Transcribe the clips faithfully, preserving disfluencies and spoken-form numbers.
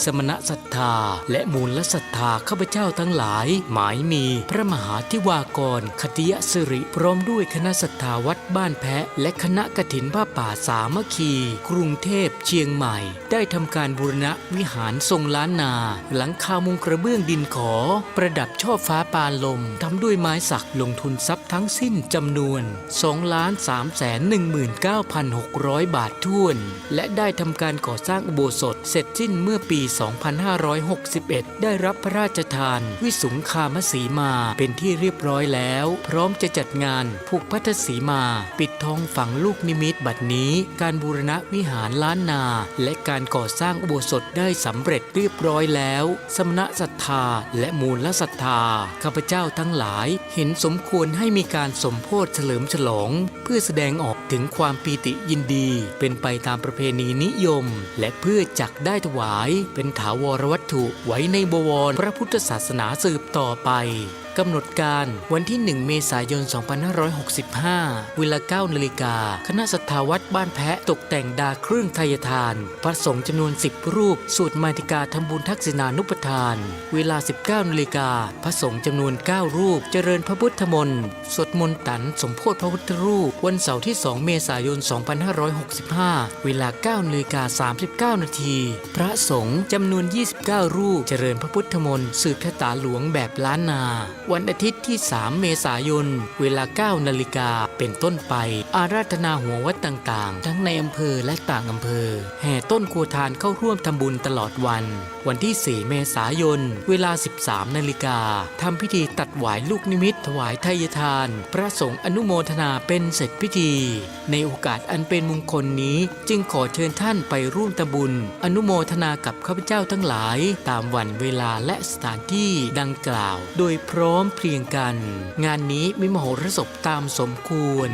สมณศรัทธา และมูลศรัทธาข้าพเจ้าทั้งหลาย หมายมีพระมหาธิวากร ขัตติยสิริ พร้อมด้วยคณะศรัทธาวัดบ้านแพะ และคณะกฐินผ้าป่าสามัคคี กรุงเทพ เชียงใหม่ ได้ทำการบูรณะวิหารทรงล้านนา หลังคามุงกระเบื้องดินขอ ประดับช่อฟ้าปานลม ทำด้วยไม้สัก ลงทุนทรัพย์ทั้งสิ้นจำนวน สองล้านสามแสนหนึ่งหมื่นเก้าพันหกร้อยบาทถ้วน และได้ทำการก่อสร้างอุโบสถเสร็จสิ้นเมื่อปีสองพันห้าร้อยหกสิบเอ็ด ได้รับพระราชทานวิสุงคามสีมาเป็นที่เรียบร้อยแล้ว พร้อมจะจัดงานผูกพัทธสีมา ปิดทองฝังลูกนิมิต บัดนี้การบูรณะวิหารล้านนา และการก่อสร้างอุโบสถได้สำเร็จเรียบร้อยแล้ว สมณศรัทธาและมูลศรัทธาข้าพเจ้าทั้งหลาย เห็นสมควรให้มีการสมโภชเฉลิมฉลอง เพื่อแสดงออกถึงความปีติยินดี เป็นไปตามประเพณีนิยม และเพื่อจักได้ถวายเป็นถาวรวัตถุไว้ในบวรพระพุทธศาสนาสืบต่อไป กำหนดการวันที่หนึ่งเมษายนสองพันห้าร้อยหกสิบห้า เวลาเก้านาฬิกา คณะศรัทธาวัดบ้านแพะตกแต่งดาเครื่องไทยทาน พระสงฆ์จำนวนสิบรูป สวดมาติกาทำบุญทักษิณานุปทาน เวลาสิบเก้านาฬิกา พระสงฆ์จำนวนเก้ารูป เจริญพระพุทธมนต์ สวดมนต์ตันสมโภชพระพุทธรูป วันเสาร์ที่สองเมษายนสองพันห้าร้อยหกสิบห้า เวลาเก้านาฬิกาสามสิบเก้านาที พระสงฆ์จำนวนยี่สิบเก้ารูป เจริญพระพุทธมนต์สืบชะตาหลวงแบบล้านนา วันอาทิตย์ที่สามเมษายน เวลาเก้านาฬิกาเป็นต้นไป อาราธนาหัววัดต่างๆ ทั้งในอำเภอและต่างอำเภอ แห่ต้นครัวทานเข้าร่วมทำบุญตลอดวัน วันที่สี่เมษายน เวลาสิบสามนาฬิกา ทำพิธีตัดหวายลูกนิมิตถวายไทยทาน พระสงฆ์อนุโมทนาเป็นเสร็จพิธี ในโอกาสอันเป็นมงคลนี้ จึงขอเชิญท่านไปร่วมทำบุญอนุโมทนากับข้าพเจ้าทั้งหลาย ตามวันเวลาและสถานที่ดังกล่าว โดยพร้อมเพรียงกัน งานนี้มีมโหรสพตามสมควร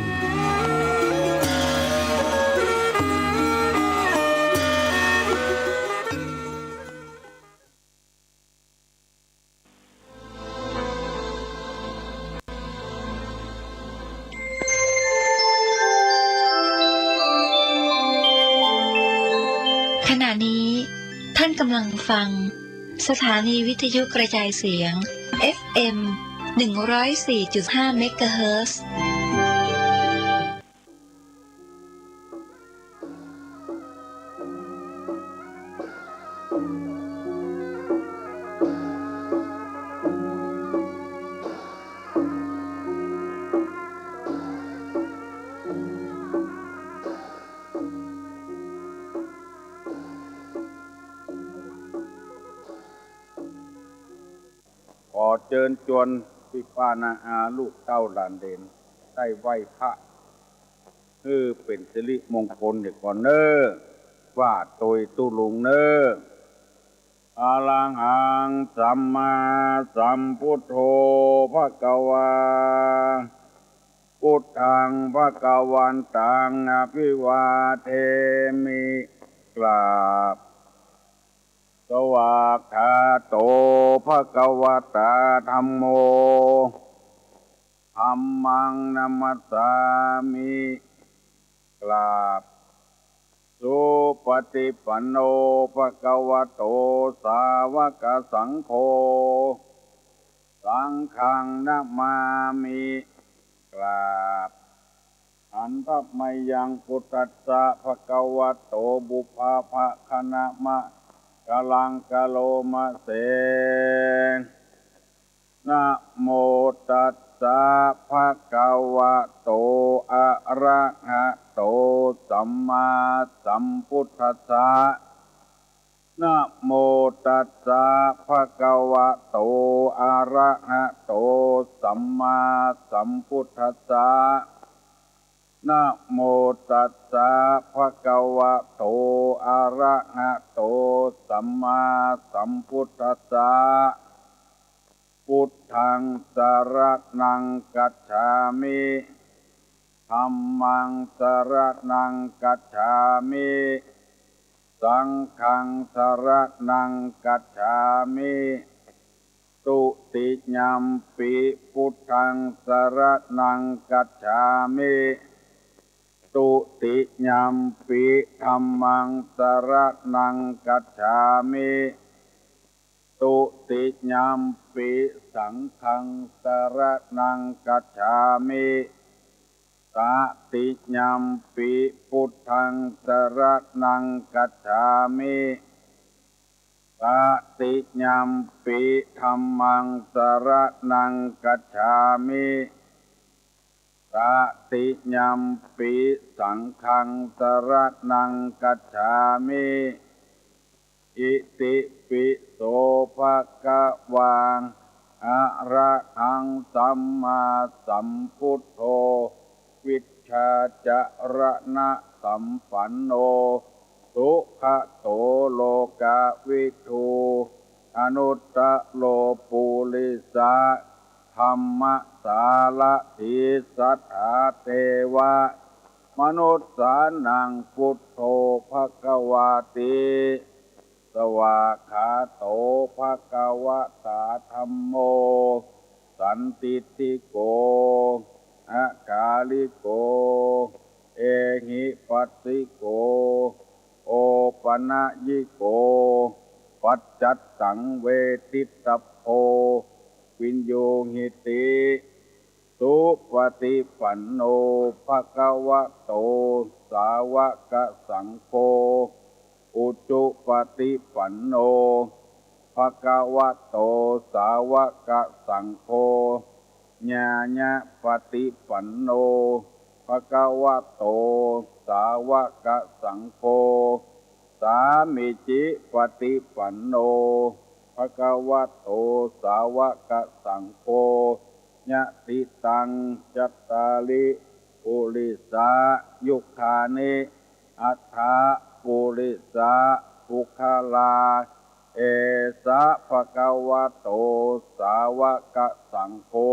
ขณะนี้ท่านกำลังฟังสถานีวิทยุกระจายเสียง เอฟเอ็ม หนึ่งร้อยสี่จุดห้าเมกะเฮิรตซ์ ขอเจิญจวนปี้ป้าน้าอาลูกเต้าหลานเหลน ได้ไหว้พระ หื้อเป๋นสิริมงคลเหียก่อนเน่อ ว่าโตยตุ๊ลุงเน่อ อะระหัง สัมมาสัมพุทโธ ภะคะวา พุทธัง ภะคะวันตัง อะภิวาเทมิ กราบ สวากขาโต ภะคะวะตา ธัมโม ธัมมัง นะมัสสามิ กราบ สุปะฏิปันโน ภะคะวะโต สาวะกะสังโฆ สังฆัง นะมามิ กราบ หันทะมะยัง พุทธัสสะ ภะคะวะโต ปุพพะภะคะนะมะกะลัง กะโลมะเส นะโมตัสสะ ภะคะวะโต อะระหะโต สัมมาสัมพุทธัสสะ นะโมตัสสะ ภะคะวะโต อะระหะโต สัมมาสัมพุทธัสสะ นะโมตัสสะ ภะคะวะโต อะระหะโต สัมมาสัมพุทธัสสะ พุทธัง สะระณัง คัจฉามิ ธัมมัง สะระณัง คัจฉามิ สังฆัง สะระณัง คัจฉามิ ตุติยัมปิ พุทธัง สะระณัง คัจฉามิ Dutiyampi dhammaṃ saraṇaṃ gacchāmi. Dutiyampi saṅghaṃ saraṇaṃ gacchāmi. Tatiyampi buddhaṃ saraṇaṃ gacchāmi. Tatiyampi dhammaṃ saraṇaṃ gacchāmi. Tatiyampi saṅghaṃ saraṇaṃ gacchāmi. Itipi so bhagavā arahaṃ sammāsambuddho vijjācaraṇasampanno sugato lokavidū anuttaro purisadammasārathi satthā devamanussānaṃ buddho bhagavāti. Svākkhāto bhagavatā dhammo sandiṭṭhiko akāliko ehipassiko opanayiko paccattaṃ veditabbo viññūhīti. Supaṭipanno bhagavato sāvakasaṅgho, ujupaṭipanno bhagavato sāvakasaṅgho, ñāyapaṭipanno bhagavato sāvakasaṅgho, sāmīcipaṭipanno bhagavato sāvakasaṅgho, yadidaṃ cattāri purisayugāni aṭṭha purisapuggalā, esa bhagavato sāvakasaṅgho,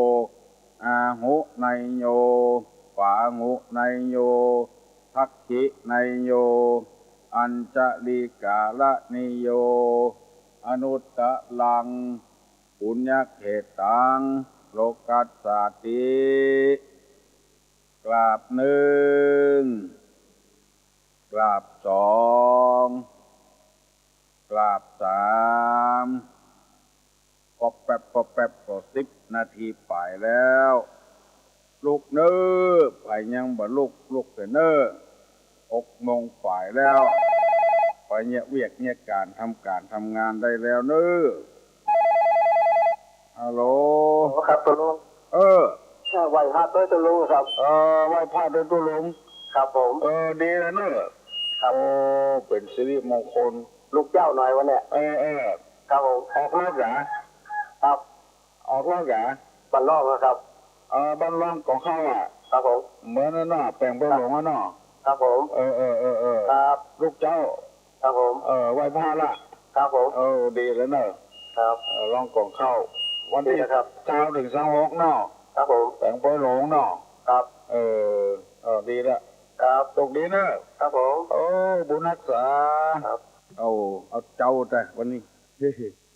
āhuneyyo pāhuneyyo dakkhiṇeyyo añjalikaraṇīyo anuttaraṃ puññakkhettaṃ lokassāti. กราบหนึ่ง กราบสอง กราบสาม ป๊อบแป๊บป๊อบแป๊บ ก็สิบนาทีป๋ายแล้ว ลุกเน่อ ใผยังบ่ลุก ลุกเน่อ หกโมงป๋ายแล้ว ไปเยียะเวียกเยียะก๋าน ทำก๋านทำงานได้แล้วเน่อ ฮัลโหล ครับ ตุ๊ลุง เออ ไหว้พระด้วยตุ๊ลุงครับ เออ ไหว้พระด้วยตุ๊ลุง ครับผม เออ ดีแล้วเน่อ ครับ โอ้ เป๋นสิริมงคล ลุกเจ๊าหน่อยวันเนี้ย เออ เออ ครับผม ออกรถเหรอ ครับ ออกรถเหรอ บ้านร่องนะครับ เออ บ้านร่องของเฮาอะ ครับผม เหมือนนั่นน่ะ แป๋งเปาหลงอะเนาะ ครับผม เออ เออ เออ เออ ครับ ลุกเจ๊า ครับผม เออ ไหว้พระละ ครับผม เออ ดีแล้วเน่อ ครับ เออ ร่องของเฮา วันตี้ ดีนะครับ ซาวเถิงซาวหกเนาะ ครับผม แป๋งเปาหลงเนาะ ครับ เออ เออ ดีละ ครับ โชคดีเน่อ ครับผม โอ้ บุญฮักษา ครับ เอา เอาเจ๊าแต่วันนี้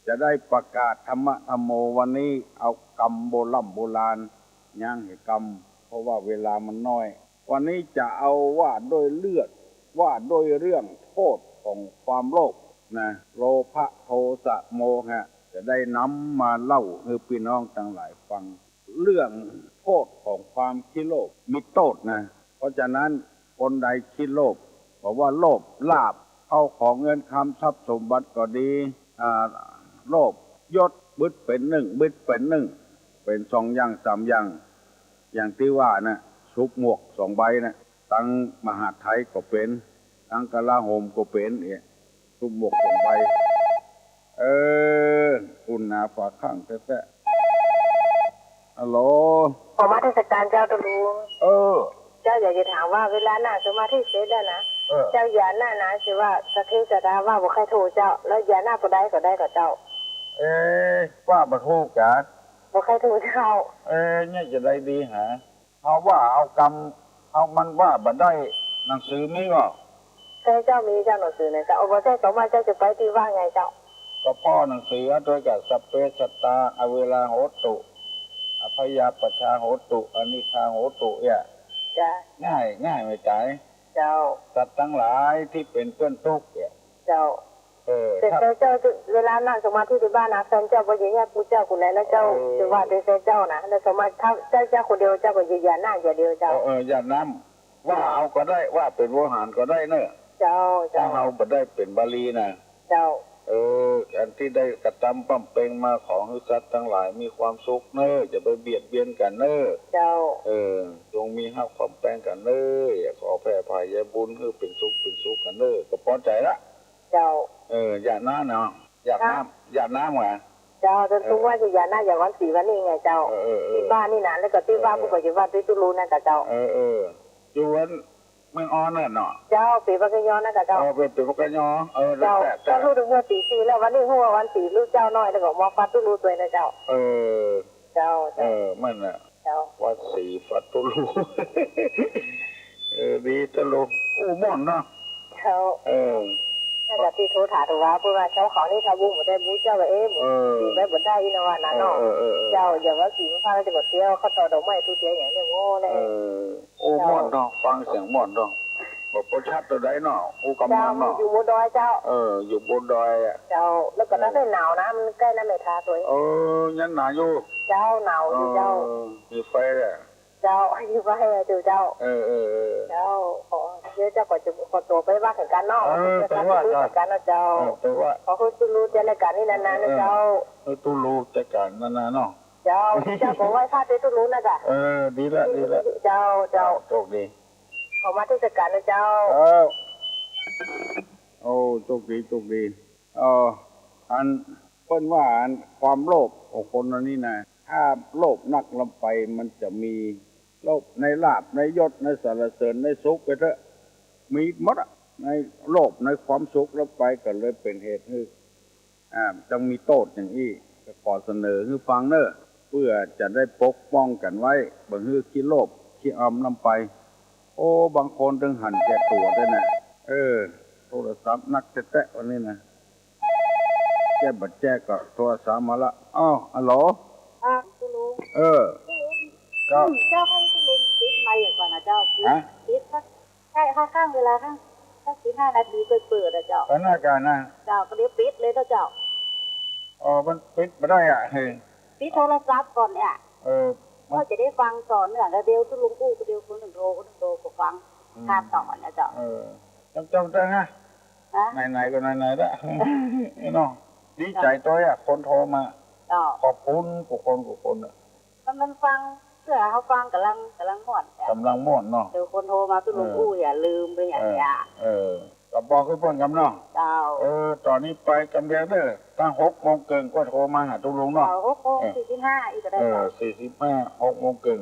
จะได้ประกาศธรรมะธัมโม วันนี้เอากำโบร่ำโบราณ ยังหื้อกำ เพราะว่าเวลามันน้อย วันนี้จะเอาว่าด้วยเรื่อง ว่าด้วยเรื่องโทษของความโลภนะ โลภะโทสะโมหะ จะได้นำมาเล่าหื้อปี้น้องตังหลายฟัง เรื่องโทษของความขี้โลภ มีโต้ษนะ เพราะฉะนั้นคนใดขี้โลภ บอกว่าโลภลาภ เข้าของเงินคำทรัพย์สมบัติก็ดี อ่า โลภยศ บึดเป๋นนึ่ง บึดเป๋นนึ่ง เป๋นสองอย่างสามอย่าง อย่างตี้ว่าน่ะ สวมหมวกสองใบน่ะ ตังมหาดไทยก็เป๋น ตังกลาโหมก็เป๋น เอ๊ะ สวมหมวกสองใบ เออ อุ่นหนาฝาข้างแต๊ๆ ฮัลโหล ขอมาเทศกาลเจ้าตุ๊ลุง เออ เจ้าอยากจะถามว่าเวลานั่งสมาธิเสร็จแล้วนะ เออ เจ้าอย่านั่งนะ คือว่าสัพเพสัตตาว่าบ่ใค่ถูกเจ้า แล้วอย่านั่งบ่ได้ก็ได้ก่อเจ้า เอ๊ะ ว่าบ่ถูกกา บ่ใค่ถูกเจ้า เอ๊ะ เนี่ยจะได้ดีหา เฮาว่าเอากำ เฮามันว่าบ่ได้ หนังสือมีก่อ ใจ้เจ้า มีเจ้าหนังสือนะเจ้า เอาบ่ใจ้ก็ว่าเจ้าจะไปตี้วัดไงเจ้า ก็ป้อหนังสือตวยกับ สัพเพสัตตา อะเวรา โหตุ อัพพยาปัชชา โหตุ อนิจจา โหตุ เนี่ย จ้ะ ง่าย ง่ายไม่ต๋าย เจ้า สัตว์ตังหลายตี้เป๋นเปื้อนตุ๊กข์เนี่ย เจ้า เออ แต่ ถ้า เจ้า เจ้า เวลานั่งสมาธิตี้บ้านนะ แฟนเจ้าบ่เยียะหยัดผู้เจ้ากู๋ไหน แล้วเจ้า เออ จะว่าแต่แฟนเจ้านะ แล้วสมาธิ ถ้าเจ้า เจ้าคนเดียว เจ้าก็เยียะหยัดน้ำอย่างเดียวเจ้า เออ เออ หยัดน้ำ ว่าเอาก็ได้ ว่าเป๋นโวหารก็ได้เน่อ เจ้า เจ้า ถ้าเฮาบ่ได้เป๋นบาลีนะ เจ้า เออ อันตี้ได้กระตำบำเพ็งมา ขอหื้อสัตว์ตังหลายมีความสุขเน่อ อย่าไปเบียดเบียนกั๋นเน่อ เจ้า เออ จงมีฮักความแปงกั๋นเน่อ ขอแผ่ผายบุญหื้อเป๋นสุขเป๋นสุขกั๋นเน่อ ก็ปอใจ๋ละ เจ้า เออ หยัดน้ำเนาะ หยัดน้ำ หยัดน้ำหวา เจ้า แต่ เออ ถึงว่าจะหยัดน้ำ หยัดวันศีลวันนี้ไงเจ้า เออ เออ เออ ตี้บ้านนี่นะ แล้วก็ตี้บ้าน เออ เออ ผู้ปฏิบัติตี้ตุ๊ลุงนะกะเจ้า เออ เออ อยู่วัดเมืองออนนั่นเนาะ เจ้า เป๋นวัดกะยอนะกะเจ้า เออ เป๋น เป๋นวัดกะยอ เออ เจ้า แล้วแต่ แต่ เจ้าฮู้ตั้งแต่ตีสี่แล้ว วันนี้ฮู้ว่าวันศีลลูกเจ้าน้อย แล้วก็มาฟัดตุ๊ลุงตวยนะเจ้า เออ เจ้า เจ้า เออ มันน่ะ เจ้า วัดศีลฟัดตุ๊ลุง เออ ดีตุ๊ลุง อู้ม่วนเนาะ เจ้า เออ นั่นแหละตี้โทรถามว่า เพราะว่าเจ้าเขานี่ถ้าบูบ่ได้บูเจ้าว่า เอ๊ะ เออ สิไปบ่ได้อีกนะว่านะเนาะ เออ เออ เออ เจ้า อย่าว่าสิมาฟังแล้วจะบ่เตี้ยว เขาต่อดอกไม้ทูบเทียนอย่างเดียวโง่เลย เออ โอ้ เจ้า ม่วนเนาะ ฟังเสียงม่วนเนาะ บ่ปอชัดเต้าใดเนาะ อู้กำลังเนาะ เจ้า อยู่บนดอยเจ้า เออ อยู่บนดอยอะ เจ้า แล้วก็ เออ ตั้งแต่หนาวนะ มันใก้น้ำแม่ทาตวย เออ ยังหนาวอยู่ เจ้า หนาวอยู่เจ้า เออ มีไฟอะ เจ้า อยู่ไฟอะเจ้า เออ เออ เออ เจ้า ขอ เดี๋ยวเจ้าก็จะขอตั๋วไปวัดเหมือนกั๋นเนาะ เออ ไปวัด ไปวัดเหมือนกั๋นนะเจ้า เออ ไปวัด ขอหื้อตุ๊ลุงเจริญกั๋นนี่นานๆนะเจ้า เออ หื้อตุ๊ลุงเจริญกั๋นนานๆเนาะ เจ้า เจ้าก็ไหว้พระตี้ตุ๊ลุงนะกะ เออ ดีละ ดีละ เจ้า เจ้า โชคดี ขอมาเทศกาลนะเจ้า เออ โอ้ โชคดี โชคดี เออ อันเปิ้นว่าอันความโลภของคนอันนี้นะ ถ้าโลภนักลำไปมันจะมีโลภในลาภในยศในสรรเสริญในสุขไปเถอะ มีหมดอะ ในโลภในความสุขลำไปก็เลยเป๋นเหตุหื้อ อ่า จังมีโต้ษอย่างอี้ ก็ขอเสนอหื้อฟังเน่อ เปื้อจะได้ปกป้องกั๋นไว้ บ่หื้อขี้โลภขี้อำลำไป โอ้ บางคนเถิงหันแก่ตั๋วได้นะ เออ โทรศัพท์นักแต๊ๆ วันนี้นะ แกบ่แจ้ก็โทรศัพท์มาละ อ้าว ฮัลโหล อ่า ตุ๊ลุง เออ ตุ๊ลุง เจ้า อืม เจ้า หื้อตุ๊ลุงปิดไมค์ก่อนนะเจ้า ปิด ฮะ ปิดสัก ใช่ ข้างๆ เวลาข้าง สักสิบห้านาทีค่อยเปิดอะเจ้า ตอนหน้าการนะ เจ้า ก็เดี๋ยวปิดเลยนะเจ้า อ๋อ มันปิดบ่ได้อะ เฮ้ย ปิดโทรศัพท์ก่อนเนี่ย เออ มัน ก็จะได้ฟังต่อเนื่อง แล้วเดี๋ยวตุ๊ลุงอู้ เดี๋ยวคนหนึ่งโทร คนหนึ่งโทรก็ฟัง อืม ข้ามต่อนะเจ้า เออ จำๆ เถอะนะ ฮะ ไหนๆ ก็ไหนๆ ละ เนาะ ดีใจ๋ตวยอะ คนโทรมา เจ้า ขอบคุณกู้คนกู้คนอะ มัน มันฟัง เปื้อเฮาฟังก่ำลัง ก่ำลังม่วนจ้ะ ก่ำลังม่วนเนาะ เดี๋ยวคนโทรมาตุ๊ลุง เออ อู้อย่าลืมไปอย่าง เออ เนี้ย เออ ก็บอกคือเปิ้นกำเนาะ เจ้า เออ ต๋อนนี้ไปกำเดียวเน่อ ตั้งหกโมงเกิ่งก็โทรมาหาตุ๊ลุงเนาะ เจ้า หกโมง เออ สี่สิบห้า อีกก็ได้ เออ เจ้า สี่สิบห้า หกโมงเกิ่ง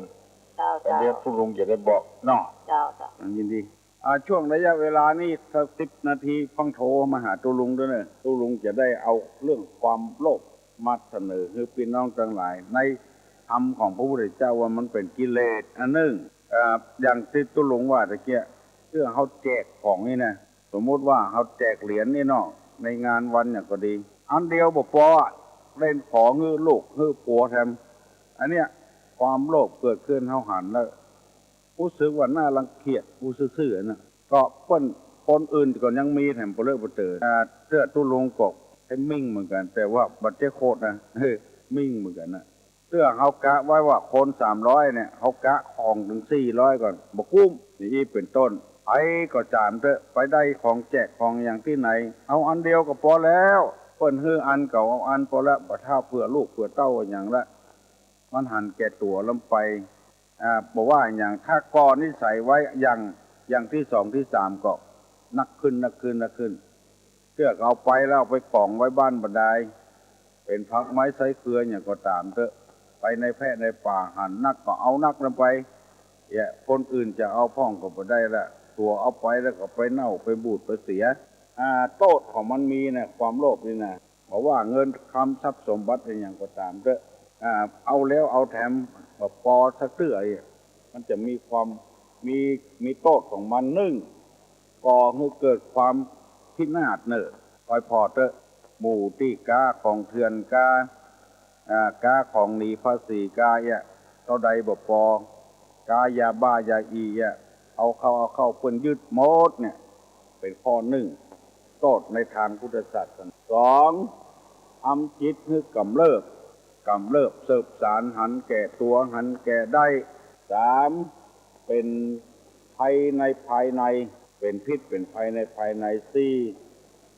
เจ้า กำเดียว เจ้า ตุ๊ลุงจะได้บอกเนาะ เจ้า เจ้า อันยินดี อ่า ช่วงระยะเวลานี้สักสิบนาทีฟังโทรมาหาตุ๊ลุงด้วยเน่อ ตุ๊ลุงจะได้เอาเรื่องความโลภมาเสนอหื้อปี้น้องตังหลาย ในธรรมของพระพุทธเจ้าว่ามันเป๋นกิเลสอันนึ่ง อ่า อย่างตี้ตุ๊ลุงว่าตะเกียะ เรื่องเฮาแจกของนี่นะ สมมุติว่าเฮาแจกเหรียญนี่เนาะ ในงานวันอย่างก็ดี อันเดียวบ่ปออะ เล่นขอหื้อลูกหื้อผัวแถม อันเนี้ย ความโลภเกิดขึ้น เฮาหันแล้ว ฮู้สึกว่าน่ารังเกียจ อู้ซื่อๆ นะ ก็เปิ้น คนอื่นก็ยังมีแถมปะเลอะปะเต๋อ อ่า เตื้อตุ๊ลุงก็ใช้มิ่งเหมือนกั๋น แต่ว่าบ่ใจ้โคตรนะ เออ มิ่งเหมือนกั๋นนะ เตื้อเฮากะไว้ว่าคนสามร้อยเนี่ย เฮากะของเถิงสี่ร้อยก่อน บ่กุ้ม อย่างอี้เป๋นต้น ใผก็ต๋ามเต๊อะ ไปได้ของแจกของอย่างตี้ไหน เอาอันเดียวก็ปอแล้ว เปิ้นหื้ออันก็เอาอันปอแล้ว บ่ถ้าเผื่อลูกเผื่อเต้าอย่างละ มันหันแก่ตั๋วลำไป อ่า บ่ว่าอย่าง ถ้าก่อนิสัยไว้อย่าง อย่างตี้สองตี้สามก็นักขึ้น นักขึ้น นักขึ้น เตื้อก็เอาไปแล้วเอาไปก๋องไว้บ้านบ่ดาย เป๋นผักไม้ไส้เครืออย่างก็ต๋ามเต๊อะ ไปในแพะในป่าหันนักก็เอานักลำไป เยียะ คนอื่นจะเอาพ่องก็บ่ได้ละ ตั๋วเอาไปแล้วก็ไปเน่าไปบูดไปเสีย อ่า โต้ษของมันมีนะ ความโลภนี่นะ บ่ว่าเงินคำทรัพย์สมบัติอะหยังก็ต๋ามเต๊อะ อ่า เอาแล้วเอาแถม บ่ปอสักเตื้อ มันจะมีความ มี มีโต้ษของมัน นึ่ง ก่อหื้อเกิดความพินาศเน่อ คอยผ่อเต๊อะ หมู่ตี้ก๊าของเถื่อนก๊า อ่า ก๊าของหนีภาษีก๊าเยียะ เต้าใดบ่ปอ กายาบ้ายาอี่อะ เอาเข้า เอาเข้าเปิ้นยึดหมดเนี่ย เป๋นข้อนึ่ง โต้ษในตางพุทธศาสนา สอง ทำจิตหื้อกำเริบ กำเริบเสิบสาร หันแก่ตั๋ว หันแก่ได้ สาม เป๋นภัยในภายใน เป๋นพิษเป๋นภัยในภายใน สี่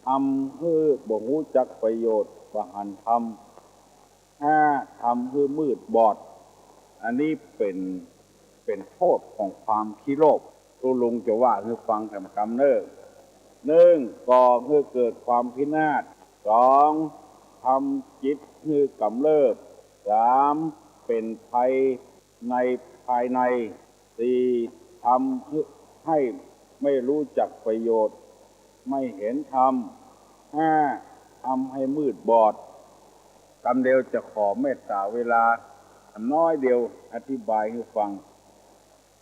ทำหื้อบ่ฮู้จักประโยชน์ บ่หันธรรม ห้า ทำหื้อมืดบอด อันนี้เป๋น เป๋นโต้ษของความขี้โลภ ตุ๊ลุงจะว่าหื้อฟังแถมกำเน่อ นึ่ง ก่อหื้อเกิดความพินาศ สอง ทำจิตหื้อกำเริบ สาม เป๋นภัยในภายใน สี่ ทำหื้อ หื้อไม่ฮู้จักประโยชน์ ไม่หันธรรม ห้า ทำหื้อมืดบอด กำเดียวจะขอเมตต๋าเวลาน้อยเดียวอธิบายหื้อฟัง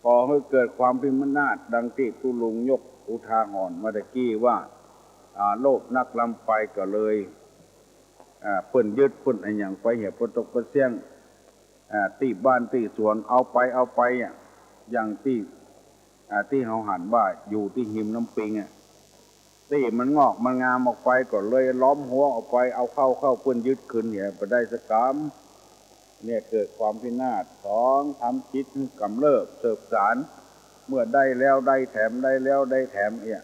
ก่อหื้อเกิดความพินาศ ดังตี้ตุ๊ลุงยกอุทาหรณ์มาตะกี้ว่า อ่า โลภนักล้ำไปก็เลย อ่า เปิ้นยึดเปิ้นอะหยังไปเหียปะตกปะเสี้ยง อ่า ตี้บ้านตี้สวนเอาไปเอาไปอะ อย่างตี้ อ่า ตี้เฮาหันว่าอยู่ตี้ฮิมน้ำปิงอะ ตี้มันงอกมันงามออกไปก็เลยล้อมหัวเอาไป เอาเข้าเข้าเปิ้นยึดคืนเหียบ่ได้สักกำ เนี่ยเกิดความพินาศ สอง ทำจิตหื้อกำเริบเสิบสาร เมื่อได้แล้วได้แถม ได้แล้วได้แถมเนี่ย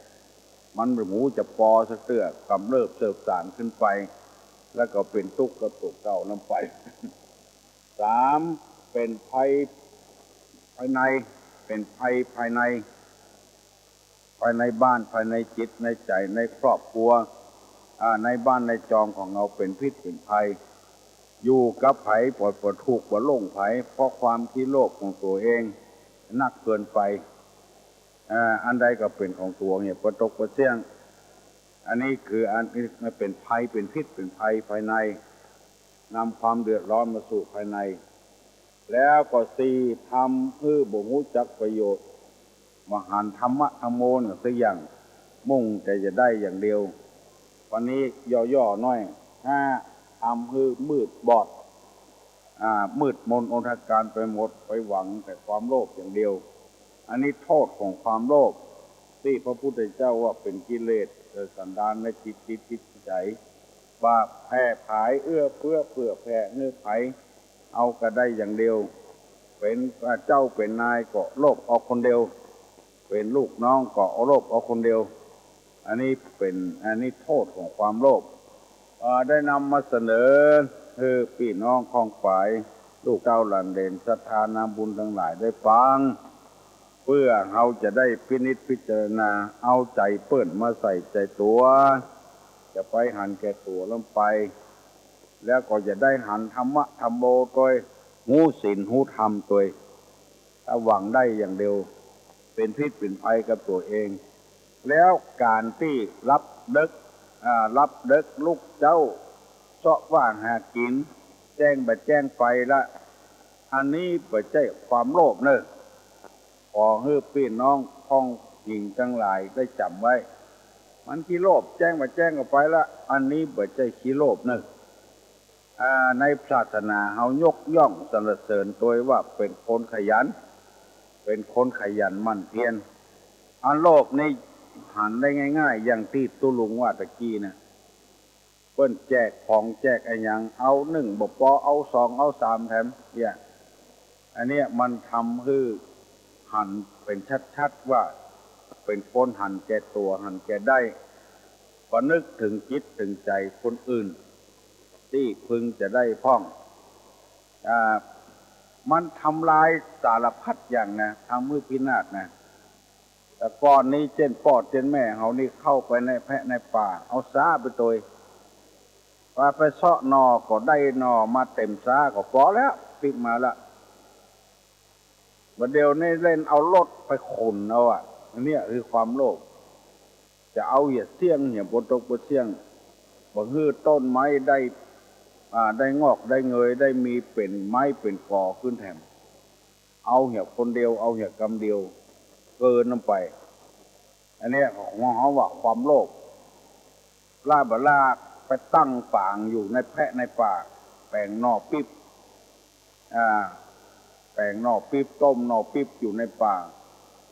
มันบ่ฮู้จะปอสักเตื้อ กำเริบเสิบสารขึ้นไป แล้วก็เป๋นตุ๊กข์กับตั๋วเก่านั้นไป สาม เป๋นภัยภายใน เป๋นภัยภายใน ภายในบ้าน ภายในจิตในใจ๋ ในครอบครัว อ่า ในบ้านในจองของเฮาเป๋นพิษเป๋นภัย อยู่กับใผก็บ่ถูกบ่หลงใผ เพราะความขี้โลภของตั๋วเองนักเกินไป อ่า อันใดก็เป๋นของตั๋วเหียปะตกปะเสี้ยง อันนี้คืออัน มันเป๋นภัย เป๋นพิษ เป๋นภัยภายใน นำความเดือดร้อนมาสู่ภายใน แล้วก็สี่ ทำหื้อบ่ฮู้จักประโยชน์ บ่หันธรรมะธัมโมเนี่ยสักอย่าง มุ่งแต่จะได้อย่างเดียว วันนี้ย่อๆ หน้อย ห้า ทำหื้อมืดบอด อ่า มืดมนอนทการไปหมด ไปหวังแต่ความโลภอย่างเดียว อันนี้โต้ษของความโลภ ตี้พระพุทธเจ้าว่าเป๋นกิเลส เกิดสันดานในจิต จิต จิตใจ๋ ว่าแผ่ผายเอื้อเฟื้อเผื่อแผ่หื้อใผ เอาก็ได้อย่างเดียว เป๋นเจ้าเป๋นนายก็โลภเอาคนเดียว เป๋นลูกน้องก็เอาโลภเอาคนเดียว อันนี้เป๋น อันนี้โต้ษของความโลภ เอ่อ ได้นำมาเสนอหื้อปี้น้องข้องฝาย ลูกเต้าหลานเหลน ศรัทธานาบุญตังหลายได้ฟัง เปื้อเฮาจะได้พินิจพิจารณา เอาใจ๋เปิ้นมาใส่ใจ๋ตั๋ว จะไปหันแก่ตั๋วล้ำไป แล้วก็จะได้หันธรรมะธัมโมตวย ฮู้ศีลฮู้ธรรมตวย ถ้าหวังได้อย่างเดียว เป๋นพิษเป๋นภัยกับตั๋วเอง แล้วก๋านตี้ลับเดิ็ก อ่า ลับเดิ็กลุกเจ๊า เซาะว่าหากิ๋น แจ้งบ่าแจ้งไปละ อันนี้บ่ใจ้ความโลภเน่อ ขอหื้อปี้น้องข้องหญิงตังหลายได้จ๋ำไว้ มันขี้โลภ แจ้งบ่าแจ้งก็ไปละ อันนี้บ่ใจ้ขี้โลภเน่อ อ่า ในศาสนาเฮายกย่องสรรเสริญตวยว่าเป๋นคนขยัน เป๋นคนขยันหมั่นเพียร อันโลภนี่หันได้ง่ายๆ อย่างตี้ตุ๊ลุงว่าตะกี้นะ เปิ้นแจกของแจกอะหยัง เอานึ่งบ่ปอ เอาสอง เอาสามแถม เนี่ย อันเนี้ยมันทำหื้อหันเป๋นชัดๆ ว่าเป๋นคนหันแก่ตั๋ว หันแก่ได้ บ่นึกเถิงจิตเถิงใจ๋คนอื่น ตี้พึงจะได้พ่อง อ่า มันทำลายสารพัดอย่างนะ ทำหื้อพินาศนะ แต่ก่อนนี้เจ้นป้อเจ้นแม่เฮานี่เข้าไปในแพะในป่า เอาซ้าไปตวย ว่าไปเซาะหน่อก็ได้หน่อมาเต็มซ้าก็ปอแล้ว ปิ๊กมาละ บ่าเดี่ยวนี้เล่นเอารถไปขนเอาอะ อันเนี้ยคือความโลภ จะเอาเหียเสี้ยงเหียปะตกปะเสี้ยง บ่หื้อต้นไม้ได้ อ่า ได้งอกได้เงย ได้มีเป๋นไม้เป๋นกอขึ้นแถม เอาเหียคนเดียว เอาเหียกำเดียว เกินนั้นไป อันเนี้ยของเฮาว่าความโลภ ล้าบ่าล้าไปตั้งปางอยู่ในแพะในป่า แป๋งหน่อปิ๊บ อ่า ป๋งหน่อปิ๊บ ต้มหน่อปิ๊บอยู่ในป่า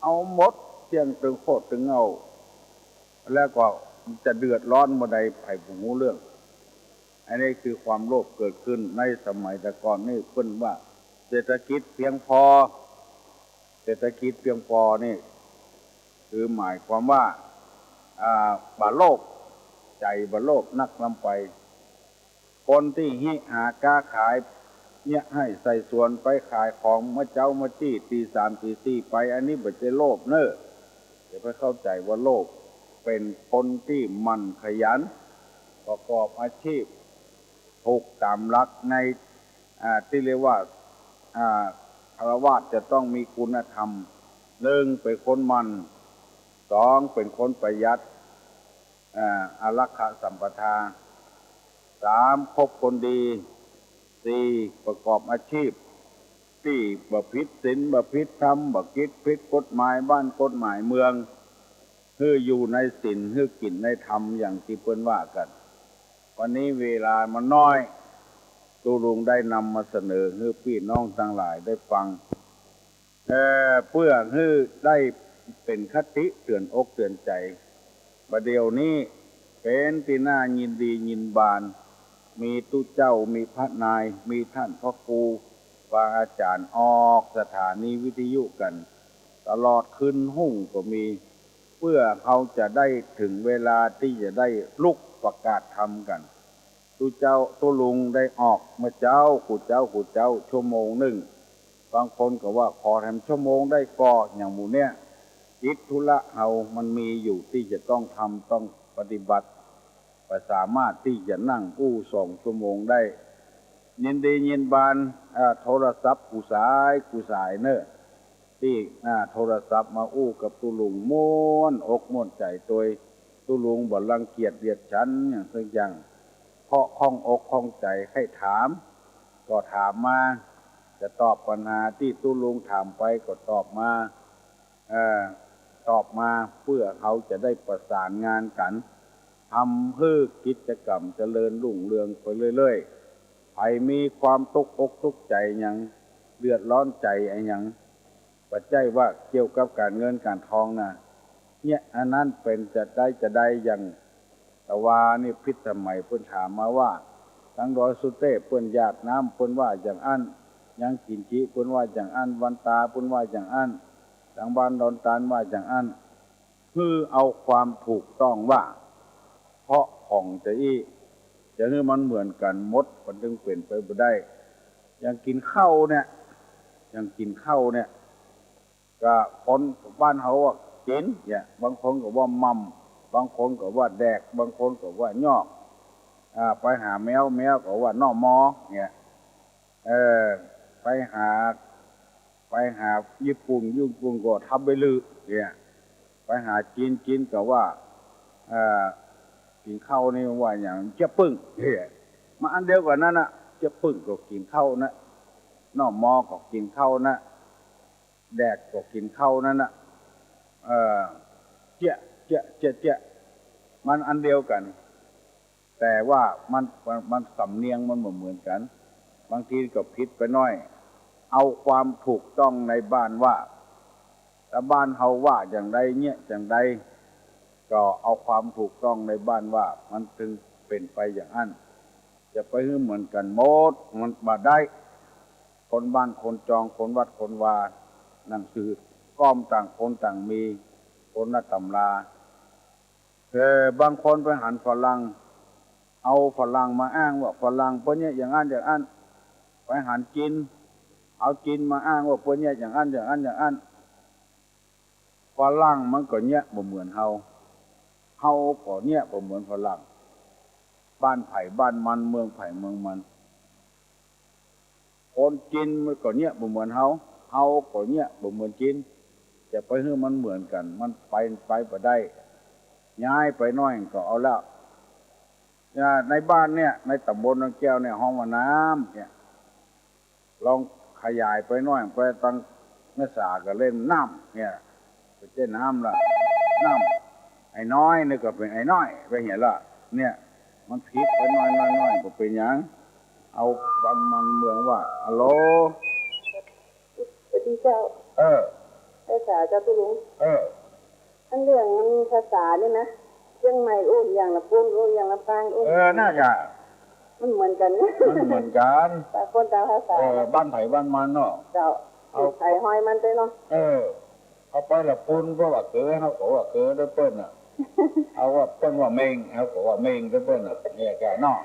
เอาหมดเสี้ยงตึงโคตรตึงเหง้า แล้วก็จะเดือดร้อนบ่ใด ใผบ่ฮู้เรื่อง อันนี้คือความโลภเกิดขึ้นในสมัยแต่ก่อนนี่ เปิ้นว่าเศรษฐกิจเพียงพอ เศรษฐกิจเพียงพอนี่ คือหมายความว่า อ่า บ่โลภ ใจ๋บ่โลภนักล้ำไป คนตี้ฮิหาก๊าขาย เยียะไฮ่ใส่สวน ไปขายของเมื่อเจ๊าเมื่อจี้ ตีสามตีสี่ไป อันนี้บ่ใจ้โลภเน่อ อย่าไปเข้าใจ๋ว่าโลภ เป๋นคนตี้หมั่นขยัน ประกอบอาชีพ ถูกต๋ามหลักใน อ่า ตี้เรียกว่า อ่า ฆราวาสจะต้องมีคุณธรรม นึ่ง เป๋นคนหมั่น สอง เป๋นคนประหยัด อ่า อลักขะสัมปทา สาม คบคนดี สี่ ประกอบอาชีพ ตี้บ่ผิดศีล บ่ผิดธรรม บ่กิ๋นผิดกฎหมายบ้านกฎหมายเมือง หื้ออยู่ในศีล หื้อกิ๋นในธรรม อย่างตี้เปิ้นว่ากั๋น วันนี้เวลามันน้อย ตุ๊ลุงได้นำมาเสนอหื้อปี้น้องตังหลายได้ฟัง เอ่อ เปื้อหื้อได้เป๋นคติเตือนอกเตือนใจ๋ บ่าเดี่ยวนี้เป๋นตี้น่ายินดียินบาน มีตุ๊เจ้า มีพระนาย มีต้านพระครูบาอาจ๋ารย์ออกสถานีวิทยุกั๋น ตลอดคืนฮุ่งก็มี เปื้อเฮาจะได้เถิงเวลาตี้จะได้ลุกประกาศธรรมกั๋น ตุ๊เจ้าตุ๊ลุงได้ออกเมื่อเจ๊า กู้เจ๊ากู้เจ๊า ชั่วโมงนึ่ง บางคนก็ว่าขอแถมชั่วโมงได้ก่อ อย่างหมู่เนี้ย กิจธุระเฮามันมีอยู่ตี้จะต้องทำ ต้องปฏิบัติ บ่สามารถตี้จะนั่งอู้สองชั่วโมงได้ ยินดียินบาน อ่า โทรศัพท์กู้สายกู้สายเน่อ ตี้ อ่า โทรศัพท์มาอู้กับตุ๊ลุง ม่วนอกม่วนใจ๋ตวย ตุ๊ลุงบ่รังเกียจเดียดฉันอย่างสักอย่าง เพราะข้องอกข้องใจ๋ใค่ถาม ก็ถามมา จะตอบปัญหาตี้ตุ๊ลุงถามไปก็ตอบมา เอ่อ ตอบมาเปื้อเฮาจะได้ประสานงานกั๋น ทำหื้อกิจกรรมเจริญรุ่งเรืองไปเรื่อยๆ ใผมีความตุ๊กอกตุ๊กใจ๋หยัง เดือดร้อนใจ๋อะหยัง บ่ใจ้ว่าเกี่ยวกับก๋านเงินก๋านทองนะ เนี่ย อันนั้นเป๋นจะใดจะใด อย่างตะวานี่พิษสมัยเปิ้นถามมาว่า ตังดอยสุเตพเปิ้นหยาดน้ำเปิ้นว่าอย่างอั้น ยังกิ๋นขี้เปิ้นว่าอย่างอั้น วันตาเปิ้นว่าอย่างอั้น ตังบ้านดอนตาลว่าอย่างอั้น หื้อเอาความถูกต้องว่า เพราะของจะอี้ จะหื้อมันเหมือนกั๋นหมด มันจึงเป๋นไปบ่ได้ อย่างกิ๋นข้าวเนี่ย อย่างกิ๋นข้าวเนี่ย ก็คนบ้านเฮาว่ากิ๋นเนี่ย บางคนก็ว่าม่ำ บางคนก็ว่าแดก บางคนก็ว่ายอก อ่า ไปหาแมว แมวก็ว่าหน่อมอเนี่ย เออ ไปหา ไปหาญี่ปุ่น ญี่ปุ่นก็ทาเบลือเนี่ย ไปหาจีน จีนก็ว่า เอ่อ กิ๋นข้าวนี่ว่าอย่างเจ๊ยบปึ้งเนี่ย มันอันเดียวกั๋นนั้นน่ะ เจ๊ยบปึ้งก็กิ๋นข้าวนะ หน่อมอก็กิ๋นข้าวนะ แดกก็กิ๋นข้าวนั้นน่ะ เอ่อ เจ๊ยะ เจ๊ยะ เจ๊ยะ เจ๊ยะ มันอันเดียวกั๋น แต่ว่ามัน มัน มันสำเนียงมันบ่เหมือนกั๋น บางทีก็ผิดไปหน้อย เอาความถูกต้องในบ้านว่า ถ้าบ้านเฮาว่าอย่างใดเนี่ยอย่างใด ก็เอาความถูกต้องในบ้านว่า มันจึงเป๋นไปอย่างอั้น จะไปหื้อเหมือนกั๋นหมด มันบ่ได้ คนบ้านคนจอง คนวัดคนวา หนังสือก็ต่างคนต่างมี คนละต๋ำรา เออ บางคนไปหันฝรั่ง เอาฝรั่งมาอ้างว่าฝรั่งเปิ้นเยียะอย่างอั้นอย่างอั้น ไปหันจีน เอาจีนมาอ้างว่าเปิ้นเยียะอย่างอั้นอย่างอั้นอย่างอั้น ฝรั่งมันก็เยียะบ่เหมือนเฮา เฮาก็เยียะบ่เหมือนฝรั่ง บ้านใผบ้านมัน เมืองใผเมืองมัน คนจีนมันก็เยียะบ่เหมือนเฮา เฮาก็เยียะบ่เหมือนจีน จะไปหื้อมันเหมือนกั๋น มันไป ไปบ่ได้ ย้ายไปหน้อยก็เอาแล้ว อ่า ในบ้านเนี่ย ในต๋ำบลดอนแก้วเนี่ย ฮ้องว่าน้ำเนี่ย ลองขยายไปหน้อย ไปตังแม่สาก็เล่นน้ำเนี่ย บ่ใจ้น้ำละ น้ำ ไอ้น้อยนี่ก็เป๋นไอ้น้อย ไปเหียละ เนี่ย มันผิดไปหน้อยๆๆ บ่เป๋นหยัง เอาบ้านมันเมืองว่า ฮัลโหล อุ เจ้า เออ ภาษาเจ้าตุ๊ลุง เออ อันเรื่องภาษานี่นะ เจียงใหม่อู้อย่างละปูน อู้อย่างลำปางอู้ เออ น่าจะ มันเหมือนกั๋น มันเหมือนกั๋น ต่างคนต่างภาษา เออ บ้านใผบ้านมันเนาะ เจ้า เอา ไผฮ้อยมันไปเนาะ เออ เอาไปละปูน เพราะว่าเก๋อ เฮาก็ว่าเก๋อด้วยเปิ้นน่ะ เอาว่าเปิ้นว่าเมง เฮาก็ว่าเมงด้วยเปิ้นน่ะ เนี่ยแกเนาะ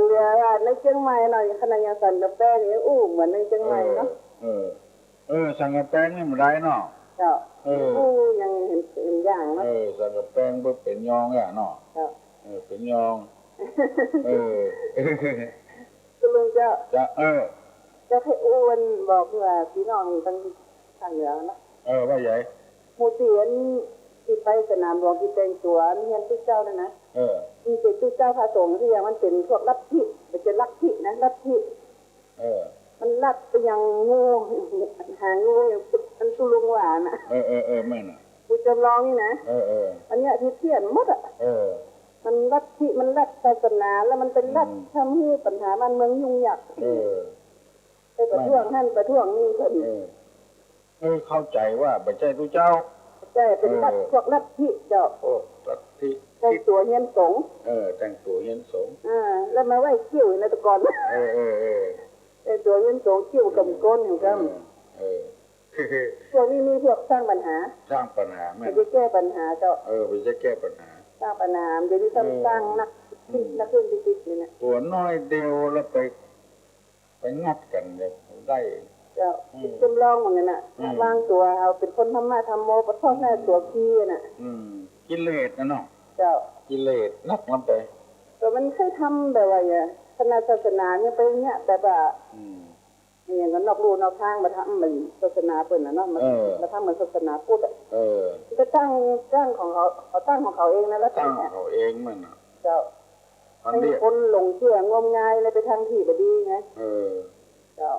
เหลือว่าในเจียงใหม่เนาะ ขนาดอย่างสันกำแปงนี่อู้เหมือนในเจียงใหม่เนาะ เออ เออ เออ สันกำแปงนี่บ่ได้เนาะ เจ้า เออ อู้อย่างเห็น เห็นอย่างเนาะ เออ สันกำแปงเปิ้นเป๋นยองอ่ะเนาะ เจ้า เออ เป๋นยอง เออ ตุ๊ลุงเจ้า เจ้า เออ เจ้าใค่อู้อันบอกว่าปี้น้องตังภาคเหนือเนาะ เออ ว่าใหญ่ หมู่ตี้อันตี้ไปสนามหลวงตี้แต่งตั๋วเฮียนตุ๊เจ้านั่นนะ เออ มันเป๋นตุ๊เจ้าพระสงฆ์ตี้อย่างมันเป๋นพวกลัทธิ บ่ใจ้ลัทธินะ ลัทธิ เออ มันลัดไปอย่างงู หางูอย่างอันตุ๊ลุงว่าน่ะ เออ เออ เออ แม่นน่ะ ปู่จำลองนี่นะ เออ เออ อันเนี้ยตี้เพี้ยนหมดอ่ะ เออ มันลัทธิ มันลัดศาสนา แล้วมันไปลัด อืม ทำหื้อปัญหาบ้านเมืองยุ่งยาก เออ ไปประท้วงหั้นประท้วงนี่เปิ้น เออ เออ เข้าใจ๋ว่าบ่ใจ้ตุ๊เจ้า ใจ้ เป๋นลัทธิ เออ พวกลัทธิเจ้า พวกลัทธิ แต่งตั๋วเฮียนสงฆ์ เออ แต่งตั๋วเฮียนสงฆ์ อ่า แล้วมาไหว้เกี้ยวในตะกอน เออ เออ เออ แต่งตั๋วเฮียนสงฆ์ เกี้ยวกำก้นอยู่กัน เออ เออ พวกนี้มีพวกสร้างปัญหา สร้างปัญหาแม่น บ่ใจ้แก้ปัญหาเจ้า เออ บ่ใจ้แก้ปัญหา สร้างปัญหา เดี๋ยวนี้ซ้ำ เออ สร้างหนัก อืม หนักขึ้นติดๆ นี่นะ ตั๋วน้อยเดียวแล้วไป ไปงัดกั๋นเนี่ยได้ เจ้า อืม จำลองเหมือนกั๋นน่ะ อืม วางตั๋วเอาเป๋นคนธรรมะธรรมโม ปะท้อหน้าตั๋วขี้น่ะ อืม กิเลสน่ะเนาะ เจ้า กิเลสหนักลงไป แต่มันใค่ทำแบบว่าอย่าง คณะศาสนาเนี่ยไปเนี่ย แบบว่า อืม อย่างกั๋นนอกลู่นอกทางมาทำเหมือนศาสนาเปิ้นน่ะเนาะ มา เออ มาทำเหมือนศาสนาพุทธอ่ะ เออ ก็ตั้ง ตั้งของเขา เขาตั้งของเขาเองนะ แล้วแต่ ตั้งของเขาเองมันน่ะ เจ้า อันเนี้ย ให้คนหลงเชื่องมงายเลยไปทางตี้บ่ดีไง เออ เจ้า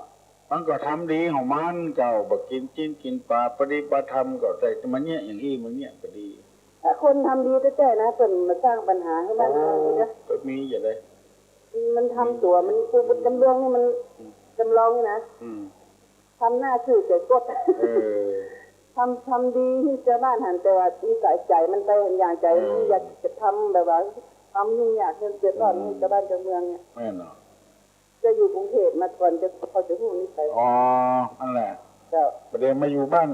มันก็ทำดีของมันเจ้า บ่กินจิ๊นกินป๋า ปฏิบัติธรรมก็ได้ มาเนี่ยอย่างอี้ มาเนี่ยก็ดี ถ้าคนทำดีแต๊ๆ นะ เปิ้นมาสร้างปัญหาหื้อบ้านเมือง โอ้ เนาะ ก็มีอยู่เลย มันทำตั๋ว มัน ปู่จำลองนี่มัน อืม จำลองนี่นะ อืม ทำหน้าซื่อเสียกด เออ ทำ ทำดีหื้อจาวบ้านหัน แต่ว่านิสัยใจ๋มันไปหันอย่างใจ๋ เออ มันอยากจะทำแบบว่าความยุ่งยากหื้อเดือดร้อน อืม หื้อจาวบ้านจาวเมืองเนี่ย แม่นเนาะ จะอยู่กรุงเทพฯมาก่อน จะ พอจะฮู้นิสัย อ๋อ นั่นแหละ เจ้า บ่าเดี่ยวมาอยู่บ้าน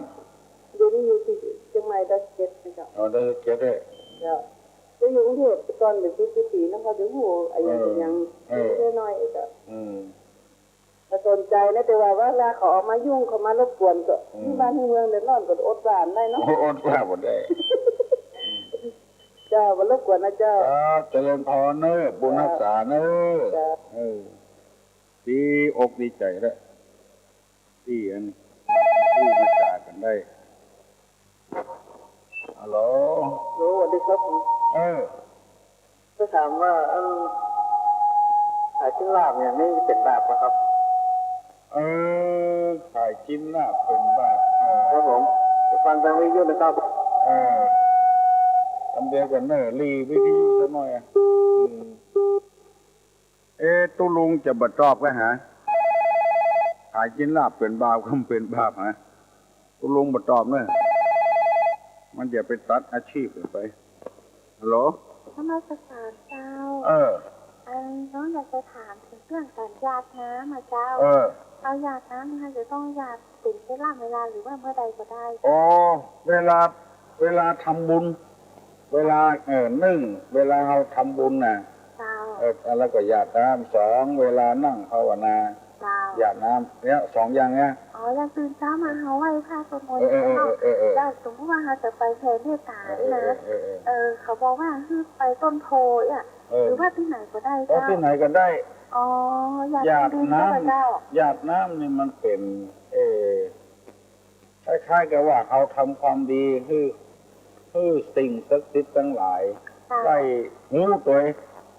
เดี๋ยวนี้อยู่ตี้เจียงใหม่ดอยสะเก็ดนะเจ้า อ๋อ ดอยสะเก็ดด้วย เจ้า จะอยู่กรุงเทพฯก่อนเป๋นสิบๆ ปี๋นะ พอจะฮู้อะหยัง เออ อะหยัง เออ เล็กๆ น้อยๆ เจ้า อืม บ่สนใจ๋นะ แต่ว่าเวลาเขาออกมายุ่ง เขามารบกวนก็ อืม หื้อบ้านหื้อเมืองเดือดร้อนก็อดว่าบ่ได้เนาะ โอ้ อดว่าบ่ได้ เจ้า บ่รบกวนนะเจ้า ครับ เจริญพรเน้อ บุญฮักษาเน้อ เจ้า เออ ดีอกดีใจ๋แล้ว ตี้อัน พูดมาจ๋ากั๋นได้ ฮัลโหล ฮัลโหล สวัสดีครับผม เออ จะถามว่า เออ ขายจิ๊นลาบอย่างนี้เป๋นบาปบ่ครับ เออ ขายจิ๊นลาบเป๋นบาป เออ ครับผม ฟังทางวิทยุนะครับ เออ อันเดียวกั๋นเน้อ หลีวิทยุสักหน่อยอ่ะ อืม เอ๊ะ ตุ๊ลุงจะบ่ตอบกาหา ขายจิ๊นลาบเป๋นบาปก็บ่เป๋นบาปหา ตุ๊ลุงบ่ตอบเน้อ มันจะไปตัดอาชีพกั๋นไป ฮัลโหล นมัสการเจ้า เออ อันน้องอยากจะถามถึงเรื่องก๋านหยาดน้ำอะเจ้า เออ เอาหยาดน้ำนี่ค่ะ จะต้องหยาดเป๋นเวลาเวลา หรือว่าเมื่อใดก็ได้ อ๋อ เวลา เวลาทำบุญ เวลา เออ นึ่ง เวลาเฮาทำบุญน่ะ เจ้า เออ แล้วก็หยาดน้ำ สอง เวลานั่งภาวนา เจ้า หยาดน้ำ เนี่ย สองอย่างเนี่ย อ๋อ อย่างตื่นเจ๊ามาเฮาไหว้พระสวดมนต์ เออ เออ เนาะ เออ เออ เจ้า สมมุติว่าเฮาจะไปแผ่เมตต๋านี่นะ เออ เออ เออ เออ เขาบอกว่าหื้อไปต้นโพธิ์อ่ะ เออ หรือว่าตี้ไหนก็ได้ เออ เจ้า ตี้ไหนก็ได้ อ๋อ หยาดน้ำ หยาดน้ำนี่มันเป๋น เออ คล้ายๆ กับว่าเฮาทำความดี หื้อ หื้อสิ่งศักดิ์สิทธิ์ตังหลาย ค่ะ ได้ฮู้ตวย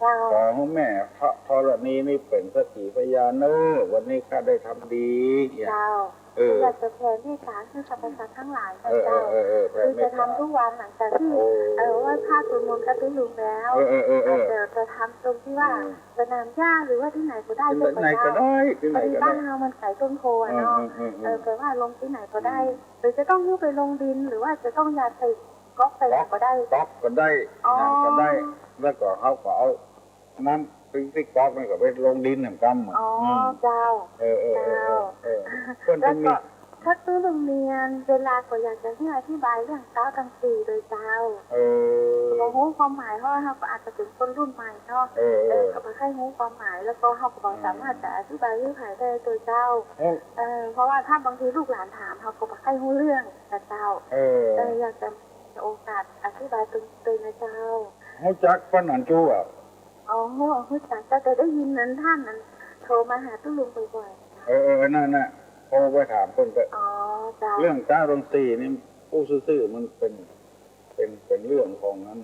เจ้า ขอหื้อแม่ธรณีนี่เป๋นสักขีพยานเน้อ วันนี้ข้าได้ทำดี เนี่ย เจ้า เออ คืออยากจะแผ่เมตต๋าหื้อสรรพสัตว์ตังหลายนะ เออ เจ้า เออ เออ แผ่เมตต๋า คือจะทำกู้วันหลังจากตี้ โอ้ เออ ไหว้พระสวดมนต์กับตุ๊ลุงแล้ว เออ เออ เออ เออ จะ จะทำตรงตี้ว่า อืม สนามหญ้าหรือว่าตี้ไหนก็ได้ ตี้ไหนก็ได้ เจ้าค่ะ ตี้ไหนก็ได้ พอดีบ้านเฮามันไก๋ต้นโพธิ์อะเนาะ อืม อืม อืม เออ แต่ว่าลงตี้ไหนก็ได้ อืม หรือจะต้องหื้อไปลงดิน หรือว่าจะต้องหยาดใส่ก๊อกใส่หยังก็ได้ ก๊อกก็ได้ อ๋อ หยังก็ได้ แล้วก็เฮาก็เอาน้ำตี้ก๊อกนั่นก็ไปลงดินเหมือนกั๋น อ๋อ อืม เจ้า เออ เออ เออ เจ้า เออ เปิ้นจะมี แล้วก็ถ้าตุ๊ลุงเนียนเวลาก็อยากจะหื้ออธิบายเรื่องต๊าวตังสี่โดยเจ้า เออ บ่ฮู้ความหมาย เพราะว่าเฮาก็อาจจะเป๋นคนรุ่นใหม่เนาะ เออ เออ เออ ก็บ่ใค่ฮู้ความหมาย แล้วก็เฮาก็บ่สามารถจะอธิบายหื้อใผได้โดยเจ้า เออ เออ เพราะว่าถ้าบางทีลูกหลานถาม เฮาก็บ่ใค่ฮู้เรื่องนะเจ้า เออ เออ อยากจะมีโอกาสอธิบายตรงๆ นะเจ้า ฮู้จักป้าหนานจู้อะ อ๋อ ฮู้จักเจ้า แต่ได้ยินนั้นต้านนั้นโทรมาหาตุ๊ลุงบ่อยๆ เออ เออ นั่นน่ะ โทรไปถามเปิ้นเต๊อะ อ๋อ เจ้า เรื่องต๊าวตังสี่นี่ อู้ซื่อๆ มันเป๋น เป๋น เป๋นเรื่องของนั้น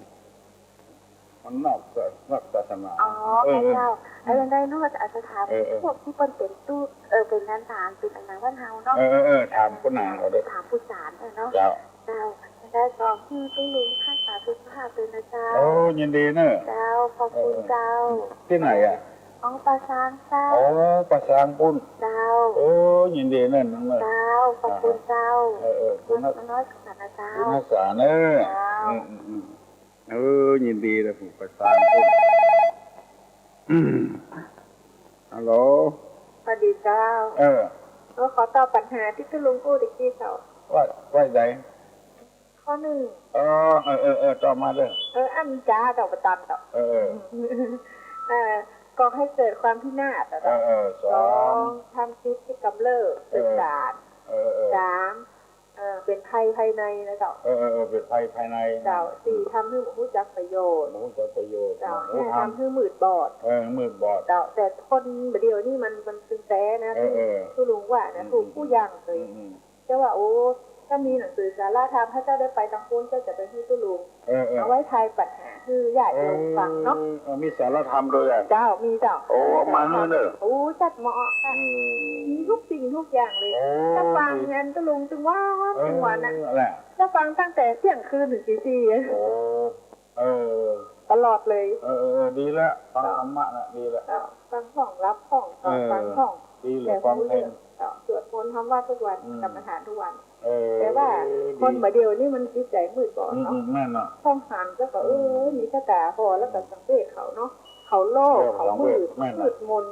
มันนอกศา-, นอกศาสนา อ๋อ เออ เจ้า เออ แล้วยังไงลูกอาจจะถาม เออ เออ พวกตี้เปิ้นเป๋นตุ๊ เออ เป๋นหลาน เป๋นอะหยังบ้านเฮาเนาะ เออ เออ เออ ถามป้าหนานเขาเต๊อะ ถามปู่สารเออเนาะ เจ้า เจ้า ได้ ขอหื้อตุ๊ลุงรักษาสุขภาพตวยนะเจ้า โอ้ ยินดีเน้อ เจ้า ขอบคุณเจ้า เออ เออ ตี้ไหนอะ อ๋อ ป่าซางเจ้า โอ้ ป่าซางปู๊น เจ้า โอ้ ยินดีเน้อน้องเน้อ เจ้า ขอบคุณเจ้า เออ เออ บุญฮักษานะเจ้า บุญฮักษาเน้อ เจ้า อืม อืม อืม เออ ยินดีเลย ผู้ประสาน ฮัลโหล สวัสดีเจ้า เออ เออ ขอตอบปัญหาตี้ตุ๊ลุงอู้ตะกี้เจ้า ว่า ว่าไง ข้อนึ่ง เออ เออ เออ เออ ตอบมาเลย เออ อันจ้าเจ้าประตันเจ้า เออ เออ ก่อให้เกิดความพินาศอะเจ้า เออ เออ สอง สอง ทำจิตให้กำเริบ เออ เกิดสาร เออ เออ สาม เอ่อ เป๋นภัยภายในนะเจ้า เออ เออ เออ เป๋นภัยภายใน เจ้า สี่ ทำหื้อบ่ฮู้จักประโยชน์ บ่ฮู้จักประโยชน์ เจ้า บ่ฮู้ธรรม ห้า ทำหื้อมืดบอด เออ มืดบอด เจ้า แต่คนบ่าเดี่ยวนี้มัน มันตึงแต๊นะ เออ คือ ตุ๊ลุงว่านะ อืม ถูกกู้อย่างเลย อืม อืม เจ้าว่า โอ้ ถ้ามีหนังสือสาระธรรม ถ้าเจ้าได้ไปตังปู๊น เจ้าจะไปหื้อตุ๊ลุง เออ เออ เอาไว้ทายปัญหาหื้อญาติโยมฟังเนาะ เออ เออ มีสาระธรรมตวยอะ เจ้า มีเจ้า โอ้ เอามาหื้อเน้อ โอ้ จัดเหมาะค่ะ อืม มีทุกสิ่งทุกอย่างเลย โอ้ ถ้าฟังงานตุ๊ลุงตึงวัน เออ ตึงวันน่ะ แหละ ถ้าฟังตั้งแต่เตี้ยงคืนเถิงตีสี่ โอ้ เออ ตลอดเลย เออ เออ เออ ดีละ ฟังธรรมะน่ะ ดีละ เจ้า ฟังพ่อง หลับพ่อง เออ ฟังพ่อง ดีเลย ฟังเพลง เจ้า สวดมนต์ทำวัตรทุกวัน อืม กรรมฐานทุกวัน เออ แต่ว่า ดี คนบ่าเดี่ยวนี้มันจิตใจ๋มืดบอดเนาะ อืม อืม แม่นเนาะ พ่องหันแล้วก็ อืม เออ มีแค่ต๋าพอ แล้วก็สังเกตเขาเนาะ เขาโลภ เออ เขามืด สังเกต แม่นเนาะ มืดมน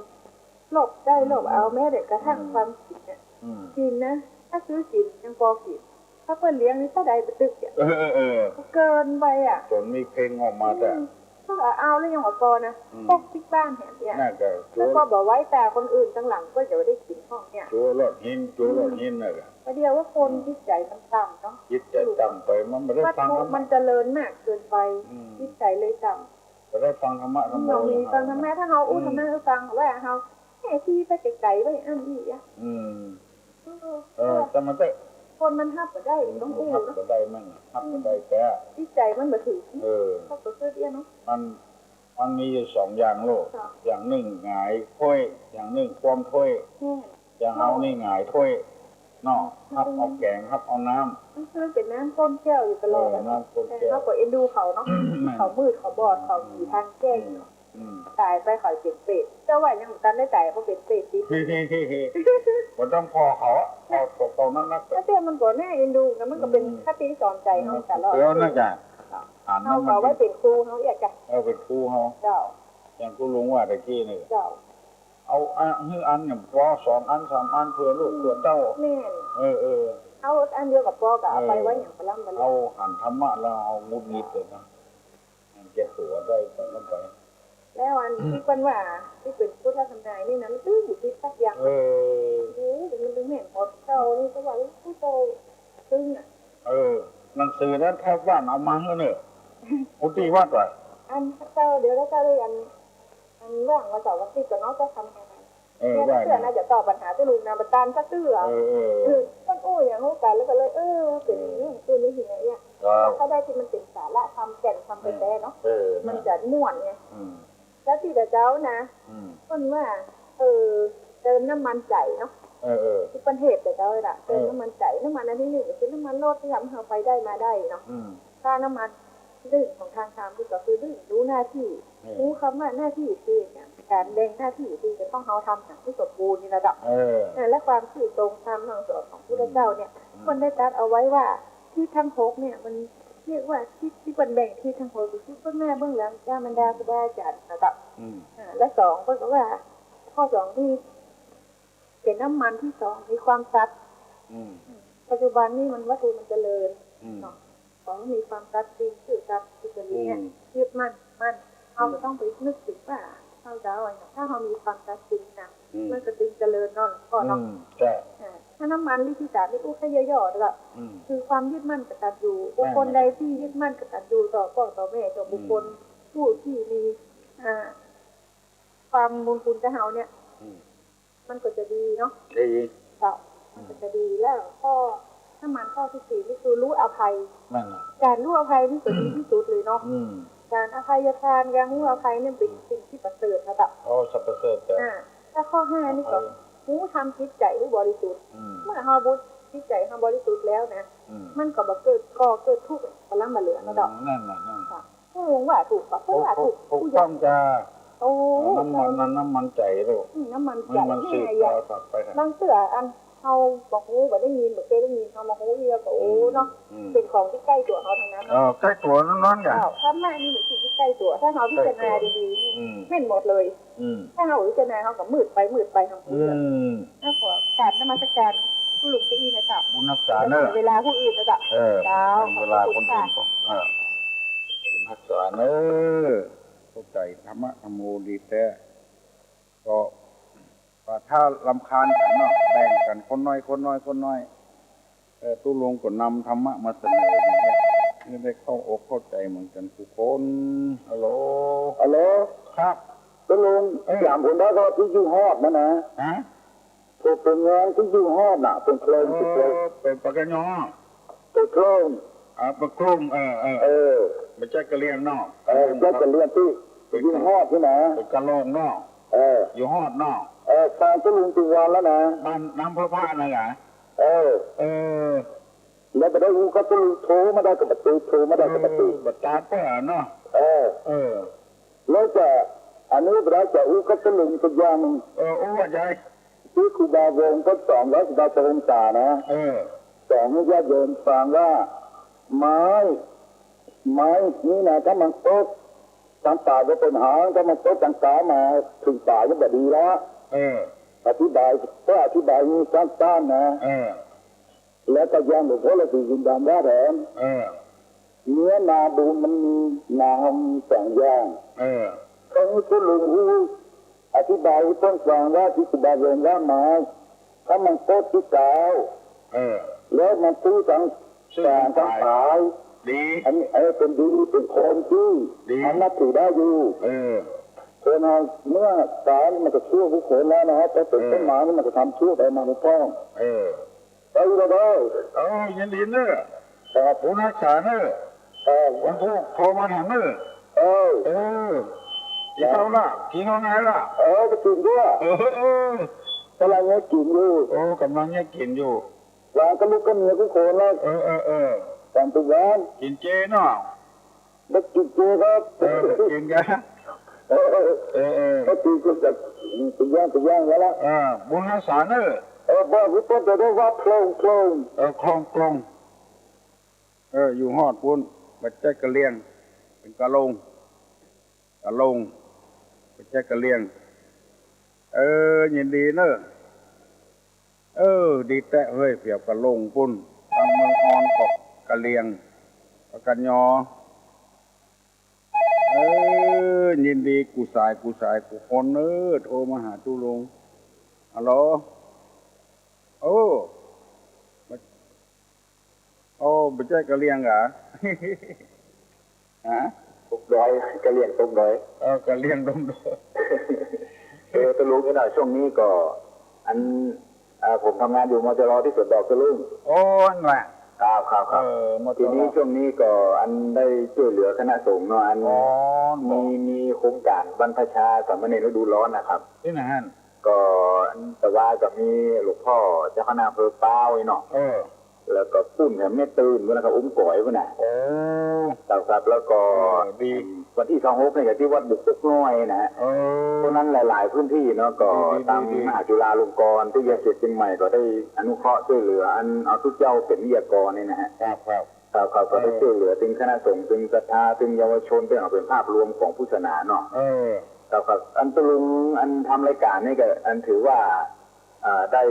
โลภได้โลภเอา อืม แม้แต่กระทั่ง อืม ความกิ๋นเนี่ย อืม กิ๋นนะ ถ้าซื้อกิ๋นยังปอกิ๋น ถ้าเปิ้นเลี้ยงนี่เต้าใดบ่ตึกเนี่ย เออ เออ เออ เกินไปอะ จ๋นมีเพลงออกมาแต่ อืม ถ้าเอาแล้วยังบ่ปอนะ อืม ปกปิ๊กบ้านแหมเนี่ย นั่นก็ แล้วก็บ่ไว้ต๋าคนอื่นตังหลังก็จะได้กิ๋นพ่องเนี่ย จั่วหลอดหิน จั่วหลอดหินน่ะ อืม ประเดี๋ยวว่าคน อืม จิตใจ๋มันต่ำเนาะ จิตใจ๋ต่ำไป มันบ่ได้ฟังธรรมะ วัตถุมันเจริญมากเกินไป อืม จิตใจ๋เลยต่ำ บ่ได้ฟังธรรมะธรรมโม บ่มีฟังธรรมะ ถ้าเฮาอู้ อืม ธรรมะหื้อฟัง ว่าเฮา แม่ที่ไปไก๋ๆ ไว้อันนี้อะ อืม เออ เออ แต่มันก็ คนมันฮับบ่ได้ อืม ต้องอู้ ฮับบ่ได้มั่งอะ ฮับบ่ได้แต่ จิตใจ๋มันบ่ถึง เออ เขาก็เกิดเอี้ยเนาะ มัน มันมีอยู่สองอย่างโลก ค่ะ อย่างนึ่งหงายถ้วย อย่างนึ่งคว่ำถ้วย แม่น อย่างเฮานี่หงายถ้วย เนาะ ฮับเอาแกง ฮับเอาน้ำ มันคือเป๋นน้ำก้นแก้วอยู่ตลอด เออ น้ำก้นแก้ว แต่เฮาก็เอ็นดูเขาเนาะ แม่น เขามืด เขาบอด เขาอยู่ทางแจ้ง อืม อืม ต๋ายไปเขาเป๋นเปรต เจ้าว่ายังบ่ตันได้ต๋าย เขาเป๋นเปรตติด บ่ต้องผ่อเขาอะ ผ่อตรงๆ นั้นนะ แต่มันก็น่าเอ็นดูนะ มันก็เป๋น อืม คติสอนใจ๋เฮาตลอด เออ นั่นจ้ะ เฮาก็เอาไว้เป๋นครูเฮาเอี้ยจ้ะ เออ เป๋นครูเฮา เจ้า อย่างตุ๊ลุงว่าตะกี้นี่ เจ้า เอาอะ หื้ออันเนี่ย ปอสองอันสามอัน เผื่อลูกเผื่อเต้า แม่น เออ เออ เอาอันเดียวก็ปอ ก็เอาไปไว้อย่างปะล่ำปะเล่ำ เอาหันธรรมะแล้วเอาหงุดหงิดเลยนะ มันเจ็บหัวได้ตอนนั้นไป แล้วอันที่เปิ้นว่าที่เป๋นพุทธทำนายนี่นะ มันตึงบ่ผิดสักอย่าง เออ โอ้ มันตึงแม่นพอเก่านี่ ก็ว่าผู้โตตึงอะ เออ หนังสือนั้นถ้าว่างเอามาหื้อเน่อ อุติวัตรว่ะ อันเจ้า เดี๋ยวแล้วเจ้าได้อัน อันว่างวันเสาร์วันอาทิตย์ก็เนาะ จะทำงาน เออ เนี่ย ว่า เพื่อน่าจะตอบปัญหาตุ๊ลุงนำประตานสักเตื้อ เออ เออ เออ มันอู้อย่างฮู้กั๋น แล้วก็เลย เออ เป๋นอย่างนี้ เออ เป๋นอย่างนี้เนี่ย ครับ ถ้าได้ตี้มันเป๋นสาระธรรม แก่นธรรมแต๊ๆ เนาะ เออ มันจะม่วนไง อืม แล้วตี้เจ้านะ อืม เปิ้นว่า เออ เติมน้ำมันใจ๋เนาะ เออ เออ ตี้เปิ้นเทศน์เจ้าน่ะ เติม เออ น้ำมันใจ๋ น้ำมันอันตี้นึ่งก็คือน้ำมันรถตี้ทำหื้อเฮาไปได้มาได้เนาะ อืม ถ้าน้ำมันนึ่งของตางธรรมนี่ก็คือนึ่งรู้หน้าตี้ เออ รู้กำว่าหน้าตี้ตี้เนี่ย ก๋านแบ่งหน้าตี้ตี้จะต้องเฮาทำอย่างตี้สมบูรณ์นี่แหละเจ้า เออ เออ และความซื่อตรงต๋ามคำสอนของพุทธเจ้าเนี่ย อืม เปิ้นได้ตรัสเอาไว้ว่า ทิศตังหกเนี่ย มันเรียกว่าทิศตี้เปิ้นแบ่งทิศตังหก คือทิศเบื้องหน้า เบื้องหลัง บิดามารดา ครูบาอาจ๋ารย์นะเจ้า อืม อ่า และสอง เปิ้นก็ว่า ข้อสองตี้ เป๋นน้ำมันตี้สอง มีความสัตย์ อืม ปัจจุบันนี้มันวัตถุมันเจริญ อืม เนาะ ขอหื้อมีความสัตย์จริง ซื่อสัตย์สุจริตเนี่ย อืม ยึดมั่น มั่น เฮา อืม บ่ต้องไปนึกเถิงว่าเฮาจะเอาอะหยัง ถ้าเฮามีความสัตย์จริงนะ อืม มันก็จึงเจริญเนาะ หลวงป้อเนาะ อืม ใจ้ อ่า ถ้าน้ำมันตี้สามนี่ อู้ แค่ย่อๆ แล้วก็ อืม คือความยึดมั่นกตัญญู บุคคลใดตี้ยึดมั่นกตัญญูต่อป้อต่อแม่ ต่อบุคคล อืม ผู้ตี้มี อ่า ความบุญคุณกับเฮาเนี่ย อืม มันก็จะดีเนาะ ดี เจ้า มันก็จะดี แล้วข้อ น้ำมันข้อตี้สี่นี่คือรู้อภัย นั่นแหละ ก๋านรู้อภัยนี่ก็ดีตี้สุดเลยเนาะ อืม ก๋านอภัยทาน ก๋านรู้อภัยเนี่ยเป๋น อืม สิ่งตี้ประเสริฐนะเจ้า อ๋อ สัพประเสริฐเจ้า อ่า แล้วข้อห้านี่ก็ อภัย รู้ทำจิตใจ๋หื้อบริสุทธิ์ อืม เมื่อเฮาบุ จิตใจ๋เฮาบริสุทธิ์แล้วนะ อืม มันก็บ่เกิด ก่อเกิดทุกข์ปะล้ำบ่เหลือนะเจ้า อืม นั่นแหละ นั่นแหละ ค่ะ ผู้ลุงว่าถูกปะ ผู้ว่าถูก ถูก ถูกต้องเจ้า โอ้ น้ำมัน น้ำมันใจ๋ลูก อืม น้ำมันใจ๋ น้ำมัน นี่ สืบ ไง ต่อ ต่อไปค่ะ บางเตื้ออันเฮาบ่ฮู้ บ่ได้ยิน บ่เกยได้ยิน เฮามาฮู้เดี๋ยวก็ โอ้ อืม เนาะ อืม เป๋นของตี้ใก้ตั๋วเฮาตังนั้น เออ เนาะ ใก้ตั๋วตังนั้นไง เจ้า ธรรมะนี่เป๋นสิ่งตี้ใก้ตั๋ว ถ้าเฮาพิจารณาดีๆ นี่ อืม แม่นหมดเลย อืม ถ้าเฮาพิจารณาเฮาก็มืดไป มืดไป เฮาบ่ฮู้เรื่อง อืม แล้วก็กราบนมัสการคุณลุงตี้อี้นะเจ้า บุญฮักษาเน่อ เวลาผู้อื่นนะเจ้า เออ เจ้า เวลาคนอื่นก็ ขอบคุณค่ะ เออ บุญฮักษาเน่อ เข้าใจ๋ธรรมะธรรมโมดีแต๊ ก็ว่าถ้ารำคาญกั๋นเนาะ แบ่งกั๋นคนน้อย คนน้อย คนน้อย เออ ตุ๊ลุงก็นำธรรมะมาเสนออย่างเงี้ย จะได้เข้าอกเข้าใจ๋เหมือนกั๋นกู้คน ฮัลโหล ฮัลโหล ครับ ตุ๊ลุง เออ ถามผมได้ก็ตี้อยู่ฮอดนั่นนะ ฮะ ผมเป๋นงานตี้อยู่ฮอดน่ะ เป๋นโคลง เออ ตี้โคลง เป๋นปกญอ เป๋นโคลง อ่า เป๋นโคลง เออ เออ เออ บ่ใจ้กะเหรี่ยงเนาะ เออ บ่ใจ้กะเหรี่ยงตี้ เป๋น อยู่ฮอดตี้ไหน เป๋นกะโลงเนาะ เออ อยู่ฮอดเนาะ เออ ฟังตุ๊ลุงตุ๊กวันแล้วนะ บ้านน้ำพระพระนั่นแหละ เออ เออ แล้วบ่ได้อู้กับตุ๊ลุง โทรมาได้ก็บ่ติด โทรมาได้ก็บ่ติด เออ บ่ตาเปิ้นเนาะ เออ เออ แล้วจะ อันนี้บ่ได้จะอู้กับตุ๊ลุงสักอย่างนึ่ง เออ อู้ว่าใด ตี้ครูบาวงศ์ก็สอนไว้ ครูบาพงษานะ เออ สอนหื้อญาติโยมฟังว่า ไม้ ไม้นี่นะ ถ้ามันตก ตังป๋ายก็เป๋นหาง ถ้ามันตกตังกลางมาเถิงป๋ายนี่บ่ดีละ เออ อธิบาย ก็อธิบายนี่สั้นๆ นะ เออ แล้วก็อย่างหลวงพ่อฤาษีดินดำว่าแถม เออ เนื้อนาบุญมันมี นามีสองอย่าง เออ ก็หื้อตุ๊ลุงอู้ อธิบายหื้อเปิ้นฟังว่าตี้ครูบาวงศ์ว่าไม้ ถ้ามันตกตี้กลาง เออ แล้วมันตื้อตัง ซื่อ แสงตังป๋าย ดี อันนี้ เออ เป๋นดี เป๋นโคลนตี้ ดี มันนับถือได้อยู่ เออ คนเฮาเมื่อต๋ายมันก็ชั่วกู้คนแล้วนะ แต่เป๋น เออ ต้นไม้นี่มันก็ทำชั่วไปมาไม่ต้อง เออ ไปแล้วเด้อ เออ ยินดีเน่อ ครับ บุญฮักษาเน่อ เออ วันพุธโทรมาถามเน่อ เออ เออ กิ๋นข้าวละ กิ๋นข้าวไงล่ะ เออ จะกิ๋นด้วย เออ เออ ก๋ำลังเยียะกิ๋นอยู่ โอ้ ก๋ำลังเยียะกิ๋นอยู่ หลานกับลูกกับเมียกู้คนแล้ว เออ เออ เออ ต๋ามตุ๊วัน กิ๋นเจเนาะ บ่กิ๋นเจครับ เออ กิ๋นกั๋น เออ เออ เออ ก็กิ๋นก็จะ ไปย่าง ไปย่างแล้วล่ะ เออ บุญฮักษาเน่อ เออ บอกหื้อเปิ้นจะได้ว่าโคลง โคลง เออ โคลง โคลง เออ อยู่ฮอดปู๊น บ่ใจ้กะเหรี่ยง เป๋นกะโลง กะโลง บ่ใจ้กะเหรี่ยง เออ ยินดีเน่อ เออ ดีแต๊เฮ้ย เปียบกะโลงปู๊น ตังเมืองออนก็กะเหรี่ยง ปกญอ เออ ยินดีกู้สาย กู้สาย กู้คนเน่อ โทรมาหาตุ๊ลุง ฮัลโหล โอ้ โอ้ บ่ใจ้กะเหรี่ยงเหรอ ฮะ ตกดอย กะเหรี่ยงตกดอย เออ กะเหรี่ยงตกดอย เออ ตุ๊ลุงนี่นะ ช่วงนี้ก็ อัน เอ่อ ผมทำงานอยู่ มจร ตี้สวนดอก ตุ๊ลุง โอ้ นั่นแหละ ครับ ครับ ครับ เออ หมด ทีนี้ แล้ว ช่วงนี้ก็อันได้ช่วยเหลือคณะสงฆ์เนาะ อัน อ๋อ มี มีโครงการบรรพชาสามเณรฤดูร้อนนะครับ ตี้ไหนหั้น ก็อันตะวาก็มีหลวงป้อเจ้าคณะอำเภอป๊าวนี่เนาะ เออ แล้วก็ปู๊นแถมแม่ตื่นปู๊นนะครับ อุ้มก๋อยปู๊นน่ะ โอ้ ครับ ครับ แล้วก็ เออ ดี วันตี้ซาวหกนี่ก็ตี้วัดบุกกกน้อยนะฮะ เออ เพราะนั้นหลายๆ พื้นตี้เนาะ ก็ ดี ดี ตัง ดี มหาจุฬาลงกรณ์วิทยาเขตเจียงใหม่ก็ได้อนุเคราะห์ช่วยเหลือ อันเอาตุ๊เจ้าเป๋นวิทยากรนี่นะฮะ ครับ ครับ ครับ ครับ ก็ได้ เออ ช่วยเหลือตึงคณะสงฆ์ ตึงศรัทธา ตึงเยาวชน ตึงเอาเป๋นภาพรวมของพุทธศาสนาเนาะ เออ ครับ ครับ อันตุ๊ลุงอันทำรายก๋านนี่ก็อันถือว่า อ่า ได้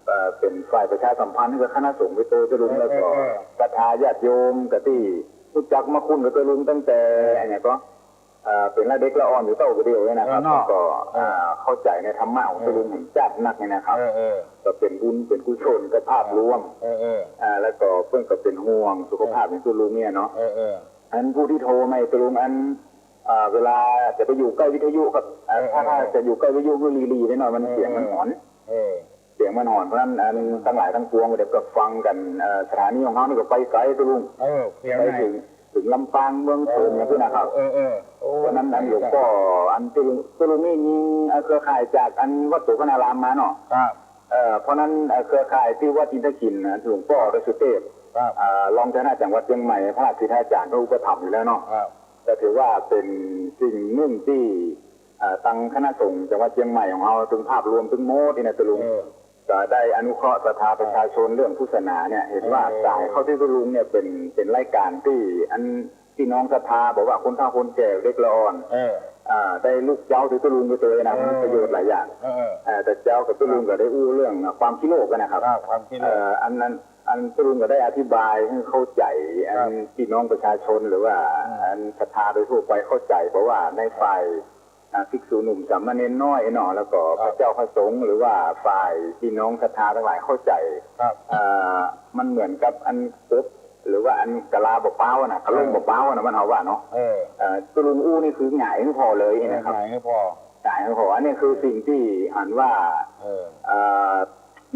เอ่อ เป๋นฝ่ายประชาสัมพันธ์กับคณะสงฆ์ไปโตตุ๊ลุง เออ แล้วก็ เออ เออ ศรัทธาญาติโยมก็ตี้ฮู้จักมาคุ้นกับตุ๊ลุงตั้งแต่ เออ อันเนี้ยก็ เอ่อ เป๋นละเด็กละอ่อนอยู่เต้าก็เดียวเนี่ยนะครับ เออ เนาะ แล้วก็ เออ อ่า เข้าใจ๋ในธรรมะของตุ๊ลุง เออ แห่งจัดนักเนี่ยนะครับ เออ เออ ก็เป๋นบุญเป๋นกุศลกับภาพรวม เออ เออ อ่า แล้วก็เปิ้นก็เป๋นห่วงสุขภาพของตุ๊ลุงเนี่ยเนาะ เออ เออ อันผู้ตี้โทรมาตุ๊ลุงอัน อ่า เวลาจะไปอยู่ใก้วิทยุกับ อ่า เออ ถ้า เออ จะอยู่ใก้วิทยุก็หลีๆ ไปหน่อย มัน เออ เสียงมันหอน เออ เสียงมันหอน เพราะนั้นอันตังหลายตังปวงก็เดี๋ยวก็ฟังกั๋น เอ่อ สถานีของเฮานี่ก็ไปไก๋ตุ๊ลุง เออ เสียง ไป ไหน เถิง เถิงลำปางเมืองเถิงอย่างนี้นะครับ เออ เออ โอ้ เพราะนั้นอันหลวงป้ออันตุ๊ลุง ตุ๊ลุงนี่ยิง เอ่อ เครือข่ายจากอันวัดโสภณารามมาเนาะ ครับ เอ่อ เพราะนั้น เอ่อ เครือข่ายตี้วัดอินทขิลนะ หลวงป้อดอยสุเตพ ครับ อ่า รองเจ้าคณะจังหวัดเจียงใหม่ พระราชสิทธาจารย์ก็อุปถัมภ์อยู่แล้วเนาะ ครับ ก็ถือว่าเป๋นสิ่งนึ่งตี้ เอ่อ ตังคณะสงฆ์จังหวัดเจียงใหม่ของเฮา ตึงภาพรวมตึงหมดนี่นะตุ๊ลุง เออ ก็ได้อนุเคราะห์ศรัทธาประชาชนเรื่องพุทธศาสนาเนี่ย หันว่า เออ สายเข้าตี้ตุ๊ลุงเนี่ยเป๋น เป๋นรายก๋านตี้อันพี่น้องศรัทธา บ่ว่าคนเฒ่าคนแก่เด็กละอ่อน เออ อ่า ได้ลุกเย้าตี้ตุ๊ลุงไปเตยนะ เออ มันประโยชน์หลายอย่าง เออ เอ่อ แต่เจ๊ากับตุ๊ลุงก็ได้อู้เรื่องความขี้โลภกั๋นนะครับ อ่า ความขี้โลภ เอ่อ อันนั้น อันตุ๊ลุงก็ได้อธิบายหื้อเข้าใจ๋ อัน ครับ พี่น้องประชาชนหรือว่า อืม อันศรัทธาโดยทั่วไปเข้าใจ๋ เพราะว่าในฝ่าย อ่า ภิกษุหนุ่มสามเณรน้อยเนาะ แล้วก็ ครับ พระเจ้าพระสงฆ์ หรือว่าฝ่ายพี่น้องศรัทธาตังหลายเข้าใจ๋ ครับ อ่า มันเหมือนกับอันกบ หรือว่าอันกะลาบ่เป๊าอะนะ กะล่ง เออ บ่เป๊าอะนะ บ้านเฮาว่าเนาะ เออ เอ่อ ตุ๊ลุงอู้นี่คือหงายหื้อผ่อเลยนะครับ เออ หงายหื้อผ่อ หงายหื้อผ่อ อันนี้คือสิ่งตี้หันว่า เออ เอ่อ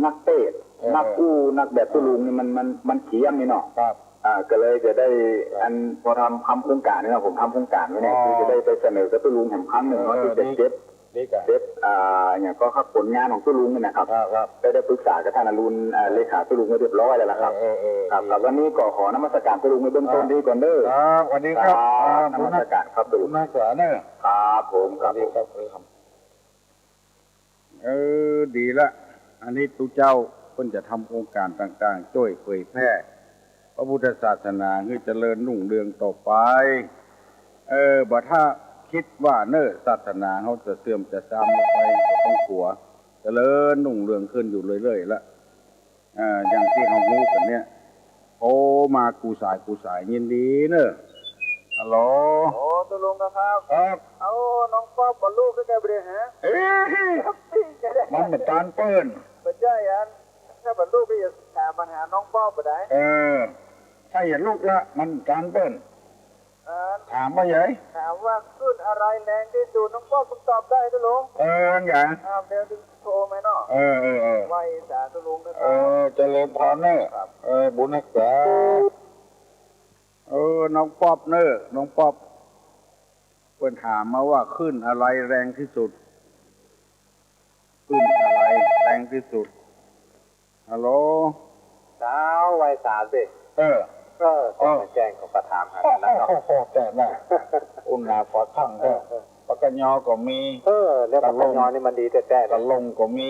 นักเตศน์ เออ นักอู้ นักแบบตุ๊ลุงนี่มัน มัน มันเขียมนี่เนาะ ครับ อ่า ก็เลยจะได้ ครับ อันพอทำ ทำโครงก๋านนี่นะ ผมทำโครงก๋านไว้เนี่ย อ๋อ คือจะได้ไปเสนอกับตุ๊ลุงแหมครั้งนึ่งเนาะ เออ ตี้จะ ดี เก็บ ดีจ้ะ เก็บ อ่า อย่างก็ครับ ผลงานของตุ๊ลุงนี่นะครับ ครับ ครับ ได้ ได้ปรึกษากับต้านอรุณ อ่า ครับ เลขาตุ๊ลุงไว้เรียบร้อยแล้วล่ะครับ เออ เออ เออ ครับ ดี ครับ วันนี้ก็ขอนมัสการตุ๊ลุงในเบื้องต้นนี้ก่อนเด้อ ครับ สวัสดีครับ ครับ อ่า บุญ นมัสการครับตุ๊ลุง บุญรักษาเนอะ ครับผม ครับผม สวัสดีครับ เออ ครับ เออ ดีละ อันนี้ตุ๊เจ้าเปิ้นจะทำโครงก๋านต่างๆ จ้วยเผยแพร่พระพุทธศาสนาหื้อเจริญรุ่งเรืองต่อไป เออ บ่ถ้าคิดว่าเน้อ ศาสนาเฮาจะเสื่อมจะทรามลงไป บ่ต้องกั๋ว เจริญรุ่งเรืองขึ้นอยู่เรื่อยๆ ละ อ่า อย่างตี้เฮาฮู้กั๋นเนี่ย โอ้ มากู้สายกู้สาย ยินดีเน้อ ฮัลโหล โอ้ ตุ๊ลุงนะครับ ครับ เอ้า น้องป๊อปบ่ฮู้คือไงบ่ได้ฮะ เอ๊ะ ครับ มันบ่ตานเปิ้น บ่ใจ้อัน ถ้าบ่ฮู้ก็อย่าถามปัญหาน้องป๊อปบ่ได้ เออ ถ้าอย่าลุกละ มันบ่ตานเปิ้น เออ ถามว่าไง ถามว่าคลื่นอะไรแรงที่สุด น้องป๊อปต้องตอบได้ตุ๊ลุง เออ ว่าไง อ่า เดี๋ยวโทรมาเนาะ เออ เออ เออ ไหว้สาตุ๊ลุงนะครับ เออ เจริญพรเน้อ ครับ เออ บุญรักษา เออ น้องป๊อปเน้อ น้องป๊อป เปิ้นถามมาว่าคลื่นอะไรแรงที่สุด คลื่นอะไรแรงที่สุด ฮัลโหล เจ้า ไหว้สาสิ เออ เออ เออ ก็มาแจ้งก็มาถามหากันแล้วเนาะ โอ้โห แต่ละ อุณหาฝาข้างก็ เออ เออ ปกย ก็มี เออ เรื่องปกย นี่มันดีแต๊ๆ เลย ตะลงก็มี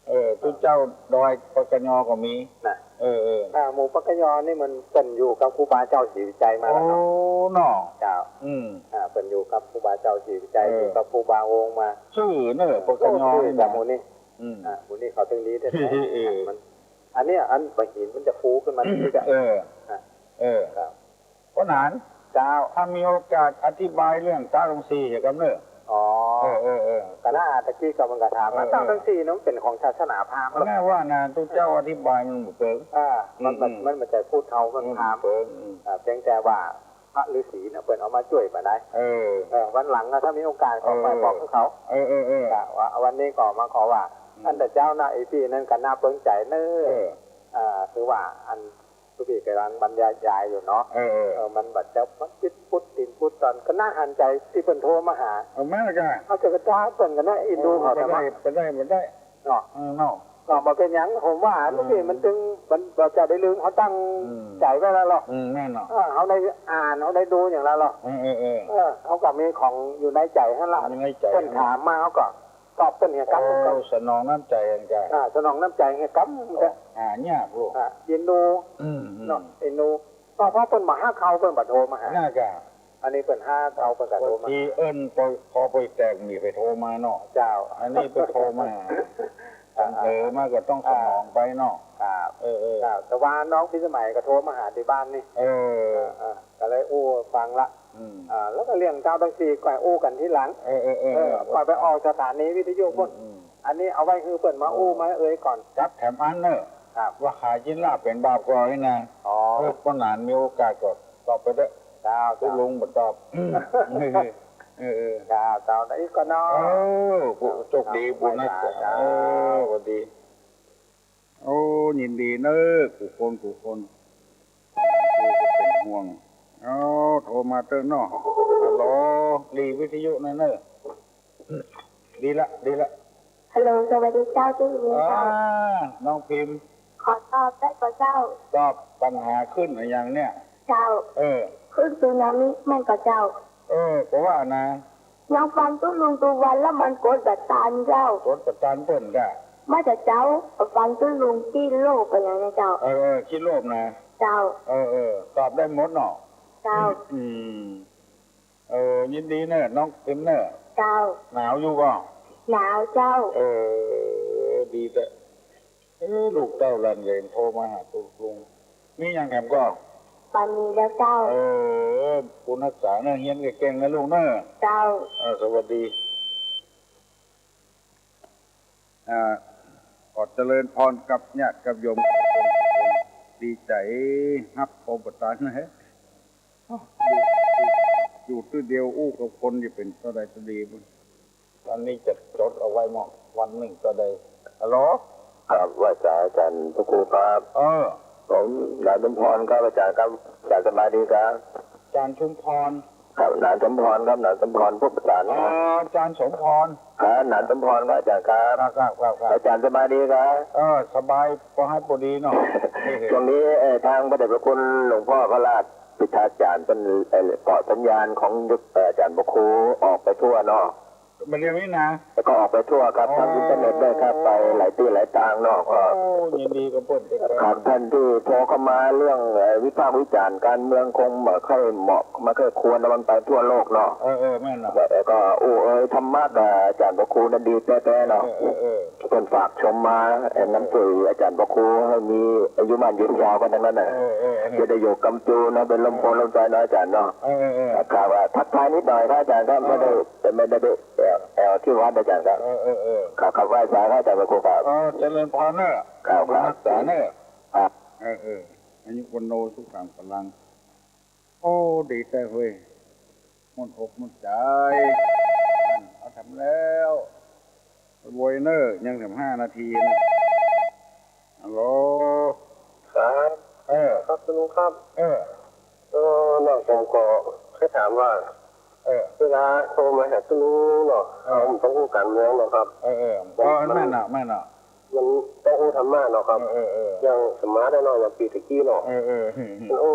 เออ ตุ๊เจ้าดอยปกย ก็มี น่ะ เออ เออ อ่า หมู่ปกย นี่มันเปิ้นอยู่กับครูบาเจ้าศรีวิชัยมาแล้วเนาะ โอ้ เนาะ เจ้า อืม อ่า เปิ้นอยู่กับครูบาเจ้าศรีวิชัย เออ อยู่กับครูบาองค์มา ซื่อเน้อ ปกย โอ้ ซื่อ นี่นะ กับหมู่นี้ อืม อ่า หมู่นี้เขาตึงดีแต๊ๆ เออ มัน อันเนี้ย อันบ่าหินมันจะฟูขึ้นมาอีกอะ เออ อ่ะ เออ ครับ ป้อหนาน เจ้า ถ้ามีโอกาสอธิบายเรื่องต๊าลงสี่เหียกำเนิด อ๋อ เออ เออ เออ ก็น่า ตะกี้ก็มันก็ถามมา เออ เออ ต๊าลงสี่เนี่ยมันเป๋นของศาสนาพราหมณ์ ก็แน่ว่านะ ตุ๊เจ้าอธิบายมันบ่เปิง อ่า มัน อืม มัน อืม มันบ่ใจ้พูดเฮา มัน อืม พราหมณ์ เปิง อืม อ่า เพียงแต่ว่าพระฤาษีเนี่ยเปิ้นเอามาจ้วยบ่ได้ เออ เออ วันหลังอะ ถ้ามีโอกาสก็ เออ ไปบอกกับเขา เออ เออ เออ ก็ว่าวันนี้ก็มาขอว่า อืม อันแต่เจ้านะ ไอ้ตี้นั่นก็น่าเปิงใจ๋เน้อ เออ อ่า คือว่าอัน ตุ๊กตี้ก่ำลังบรรยายอยู่เนาะ เออ เออ เออ มันบ่าจะ มันปิ๊ดปุ๊ดตี๋นปุ๊ดต๋อน ก็น่าหันใจ๋ตี้เปิ้นโทรมาหา เออ แม่นละก่า เฮาจะไปต๊าเปิ้นก่อนะ เอ็นดูเขา เออ บ่ได้ แต่ว่า บ่ได้ บ่ได้ เนาะ เออ เนาะ ก็บ่เป๋นหยัง ผมว่า เออ ตุ๊กตี้มันตึง มัน บ่าจะได้ลืม เฮาตั้ง อืม ใจ๋ไว้แล้วเนาะ อืม แม่นเนาะ เออ เฮาได้อ่าน เฮาได้ดูอย่างแล้วเนาะ เออ เออ เออ เออ เฮาก็มีของอยู่ในใจ๋หั้นละ อยู่ในใจ๋ เปิ้นถามมา เฮาก็ตอบเปิ้นเหียกำ โอ้ ก็ สนองน้ำใจ๋หั้นก่า อ่า สนองน้ำใจ๋เหียกำ โอ้ ก็ หายากลูก อ่า เอ็นดู อืม อืม เนาะ เอ็นดู ก็เพราะเปิ้นบ่ฮักเฮา เปิ้นบ่โทรมาหา น่าจะ อันนี้เปิ้นฮักเฮา เปิ้นก็โทรมา บางทีเอิ้นปอ ปอปอยแตกมีใผโทรมาเนาะ เจ้า อันนี้เปิ้นโทรมา อ่า เสนอมาก็ต้องสนองไปเนาะ ครับ เออ เออ ครับ แต่ว่าน้องพิสมัยก็โทรมาหาตี้บ้านนี่ เออ เออ เออ ก็เลยอู้ฟังละ อืม อ่า แล้วก็เรื่องเจ้าแท็กซี่ก็อู้กั๋นทีหลัง เออ เออ เออ เออ ก่อนไปออกสถานีวิทยุปุ้น อืม อืม อันนี้เอาไว้หื้อเปิ้นมาอู้ เออ มาเอ่ยก่อน จับแถมอันเน่อ ครับ ว่าขายกิ๋นลาบเป๋นบาปก่อนี่นะ อ๋อ เออ ปอหนานมีโอกาสก็ตอบไปเต๊อะ เจ้า ตุ๊ลุงบ่ตอบ เออ เออ เจ้า เจ้า ได้อีกก่อนเนาะ เออ ผู้โชคดี เจ้า บุญนะ เจ้า เออ หวัดดี โอ้ ยินดีเน่อ กู้คน กู้คน กู้คนเป๋นห่วง เอ้า โทรมาเต๊อะเนาะ ฮัลโหล ดีวิทยุนะเน่อ ดีละ ดีละ ฮัลโหล สวัสดีเจ้า ตี้ยินเจ้า อ่า น้องพิมพ์ ขอตอบได้ก่อเจ้า ตอบ ปัญหาขึ้นอะหยังเนี่ย เจ้า เออ ขึ้นสึนามิแม่นก่อเจ้า เออ ก็ว่านะ ยังฟังตุ๊ลุงตุ๊วันแล้วมันกดบ่ตันเจ้า กดบ่ตันเปิ้นก่า มาแต่เจ๊า ฟังตุ๊ลุงขี้โลภอะหยังนะเจ้า เออ เออ ขี้โลภนะ เจ้า เออ เออ ตอบได้หมดเนาะ เจ้า อืม เออ ยินดีเน่อ น้องพิมพ์เน่อ เจ้า หนาวอยู่ก่อ หนาวเจ้า เออ ดีแต๊ เออ ลูกเต้าหลานเหลนโทรมาหาตุ๊ลุง มีหยังแถมก่อ บ่มีแล้วเจ้า เออ บุญฮักษาเน่อ เฮียนเก่งๆ นะลูกเน่อ เจ้า เออ สวัสดี อ่า ขอเจริญพรกับญาติกับโยม ดีใจ๋ฮับโอปตานนะ อยู่ อยู่ตี้เดียวอู้กับคนจะเป๋นเต้าใดเต้าดี อันนี้จะจดเอาไว้เนาะ วันนึ่งก็ได้ ฮัลโหล ครับ ไหว้สาอาจ๋ารย์พระครูครับ เออ ผมหนานสมพรครับอาจ๋ารย์ครับ อาจ๋ารย์สบายดีครับ อาจ๋ารย์ชุมพร ครับ หนานสมพรครับ หนานสมพร ผู้ประสาน อ๋อ อาจ๋ารย์สมพร ครับ หนานสมพรครับอาจ๋ารย์ครับ ครับ ครับ ครับ ครับ อาจ๋ารย์สบายดีครับ เออ สบาย ปอฮัดปอดีเนาะ ช่วงนี้ เอ่อ ทางพระเดชพระคุณหลวงพ่อพระราชปิทาจ๋ารย์เปิ้น เอ่อ เกาะสัญญาณของ เอ่อ อาจ๋ารย์พระครูออกไปทั่วเนาะ บ่าเดี่ยวนี้นะ แล้วก็ออกไปทั่วครับ อ๋อ ทางอินเทอร์เน็ตด้วยครับ ไปหลายตี้หลายตางเนาะ ก็ โอ้ ยินดีกับเปิ้น ครับ ท่านที่โทรเข้ามาเรื่อง เอ่อ วิพากษ์วิจารณ์การเมืองคงบ่ค่อยเหมาะ บ่ค่อยควร มันไปทั่วโลกเนาะ เออ เออ แม่นเนาะ แล้วก็อู้เอ่ยธรรมะกับอาจ๋ารย์พระครูนั้นดีแต๊ๆ เนาะ เออ เออ เออ เปิ้นฝากชมมา เอ่อ หนังสืออาจ๋ารย์พระครูให้มีอายุมั่นยืนยาวกันทั้งนั้นน่ะ เออ เออ เออ จะได้อยู่กำจูเนาะ เป๋นร่มโพธิ์ร่มไทรเนาะอาจ๋ารย์เนาะ เออ เออ เออ ครับ ว่าทักทายนิดหน่อยครับอาจ๋ารย์ครับ เออ ไม่ได้ แต่ไม่ได้ไปแอว แอวที่วัดอาจ๋ารย์ครับ เออ เออ เออ ครับ ครับ ไหว้สาครับอาจ๋ารย์พระครูครับ เออ เจริญพรเน่อ ครับ ครับ บุญฮักษาเน่อ ครับ เออ เออ อายุวัณโณสุขังพลัง โอ้ ดีแต๊เฮ้ย ม่วนอกม่วนใจ๋ เอาแถมแล้ว โวยเน่อ ยังแถมห้านาทีนะ ฮัลโหล ครับ เออ ครับ ตุ๊ลุงครับ เออ เออ เนาะ ผมก็จะถามว่า เออ เวลาโทรมาหาตุ๊ลุงเนาะ เออ ผมต้องอู้การเมืองเนาะครับ เออ เออ มัน อ๋อ แม่นเนาะ แม่นเนาะ มันต้องอู้ธรรมะเนาะครับ เออ เออ เออ อย่างสมมาได้เนาะ อย่างปี๋ตะกี้เนาะ เออ เออ มันอู้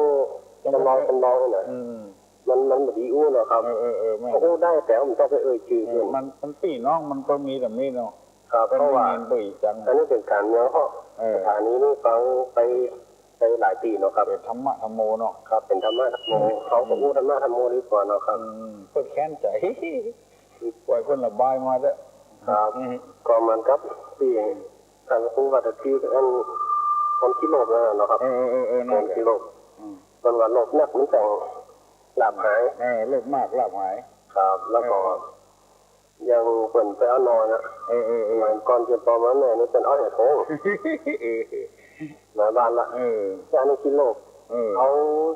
ต้อง ทำนอง ทำนองนี่นะ อืม มัน มันบ่ดีอู้เนาะครับ เออ เออ เออ แม่น ก็อู้ได้ แต่ว่ามันต้องไปเอ่ยจื้อ เออ เปิ้น มัน มันปี้น้อง มันก็มีแบบนี้เนาะ ครับ มัน เพราะว่า มีเงินบ่อีกจัง อันนี้เป๋นการเมืองเนาะ เออ สถานีนี่ฟังไป ไปหลายตี้เนาะครับ เป๋นธรรมะธัมโมเนาะ ครับ เป๋นธรรมะธัมโม อืม เขาก็อู้ธรรมะธัมโมดีกว่าเนาะครับ อืม เปิ้นแค้นใจ๋ ปล่อยเปิ้นระบายมาเต๊อะ ครับ อืม ก็เหมือนกับตี้ ท่านครูว่าตะกี้ อัน คนขี้โลภนั่นน่ะเนาะครับ เออ เออ เออ เออ นั่นแหละ คนขี้โลภ อืม เปิ้นว่าโลภนักมันจั้งลาภหาย เออ โลภมากลาภหาย ครับ แล้วก็ เออ อย่างเปิ้นไปเอาหน่อน่ะ เออ เออ เออ สมัยก่อนเจ้าพ่อมาแม่นี่เปิ้นเอาแหโถง เออ มาบ้านละ เออ แต่อันนี้ขี้โลภ เออ เอา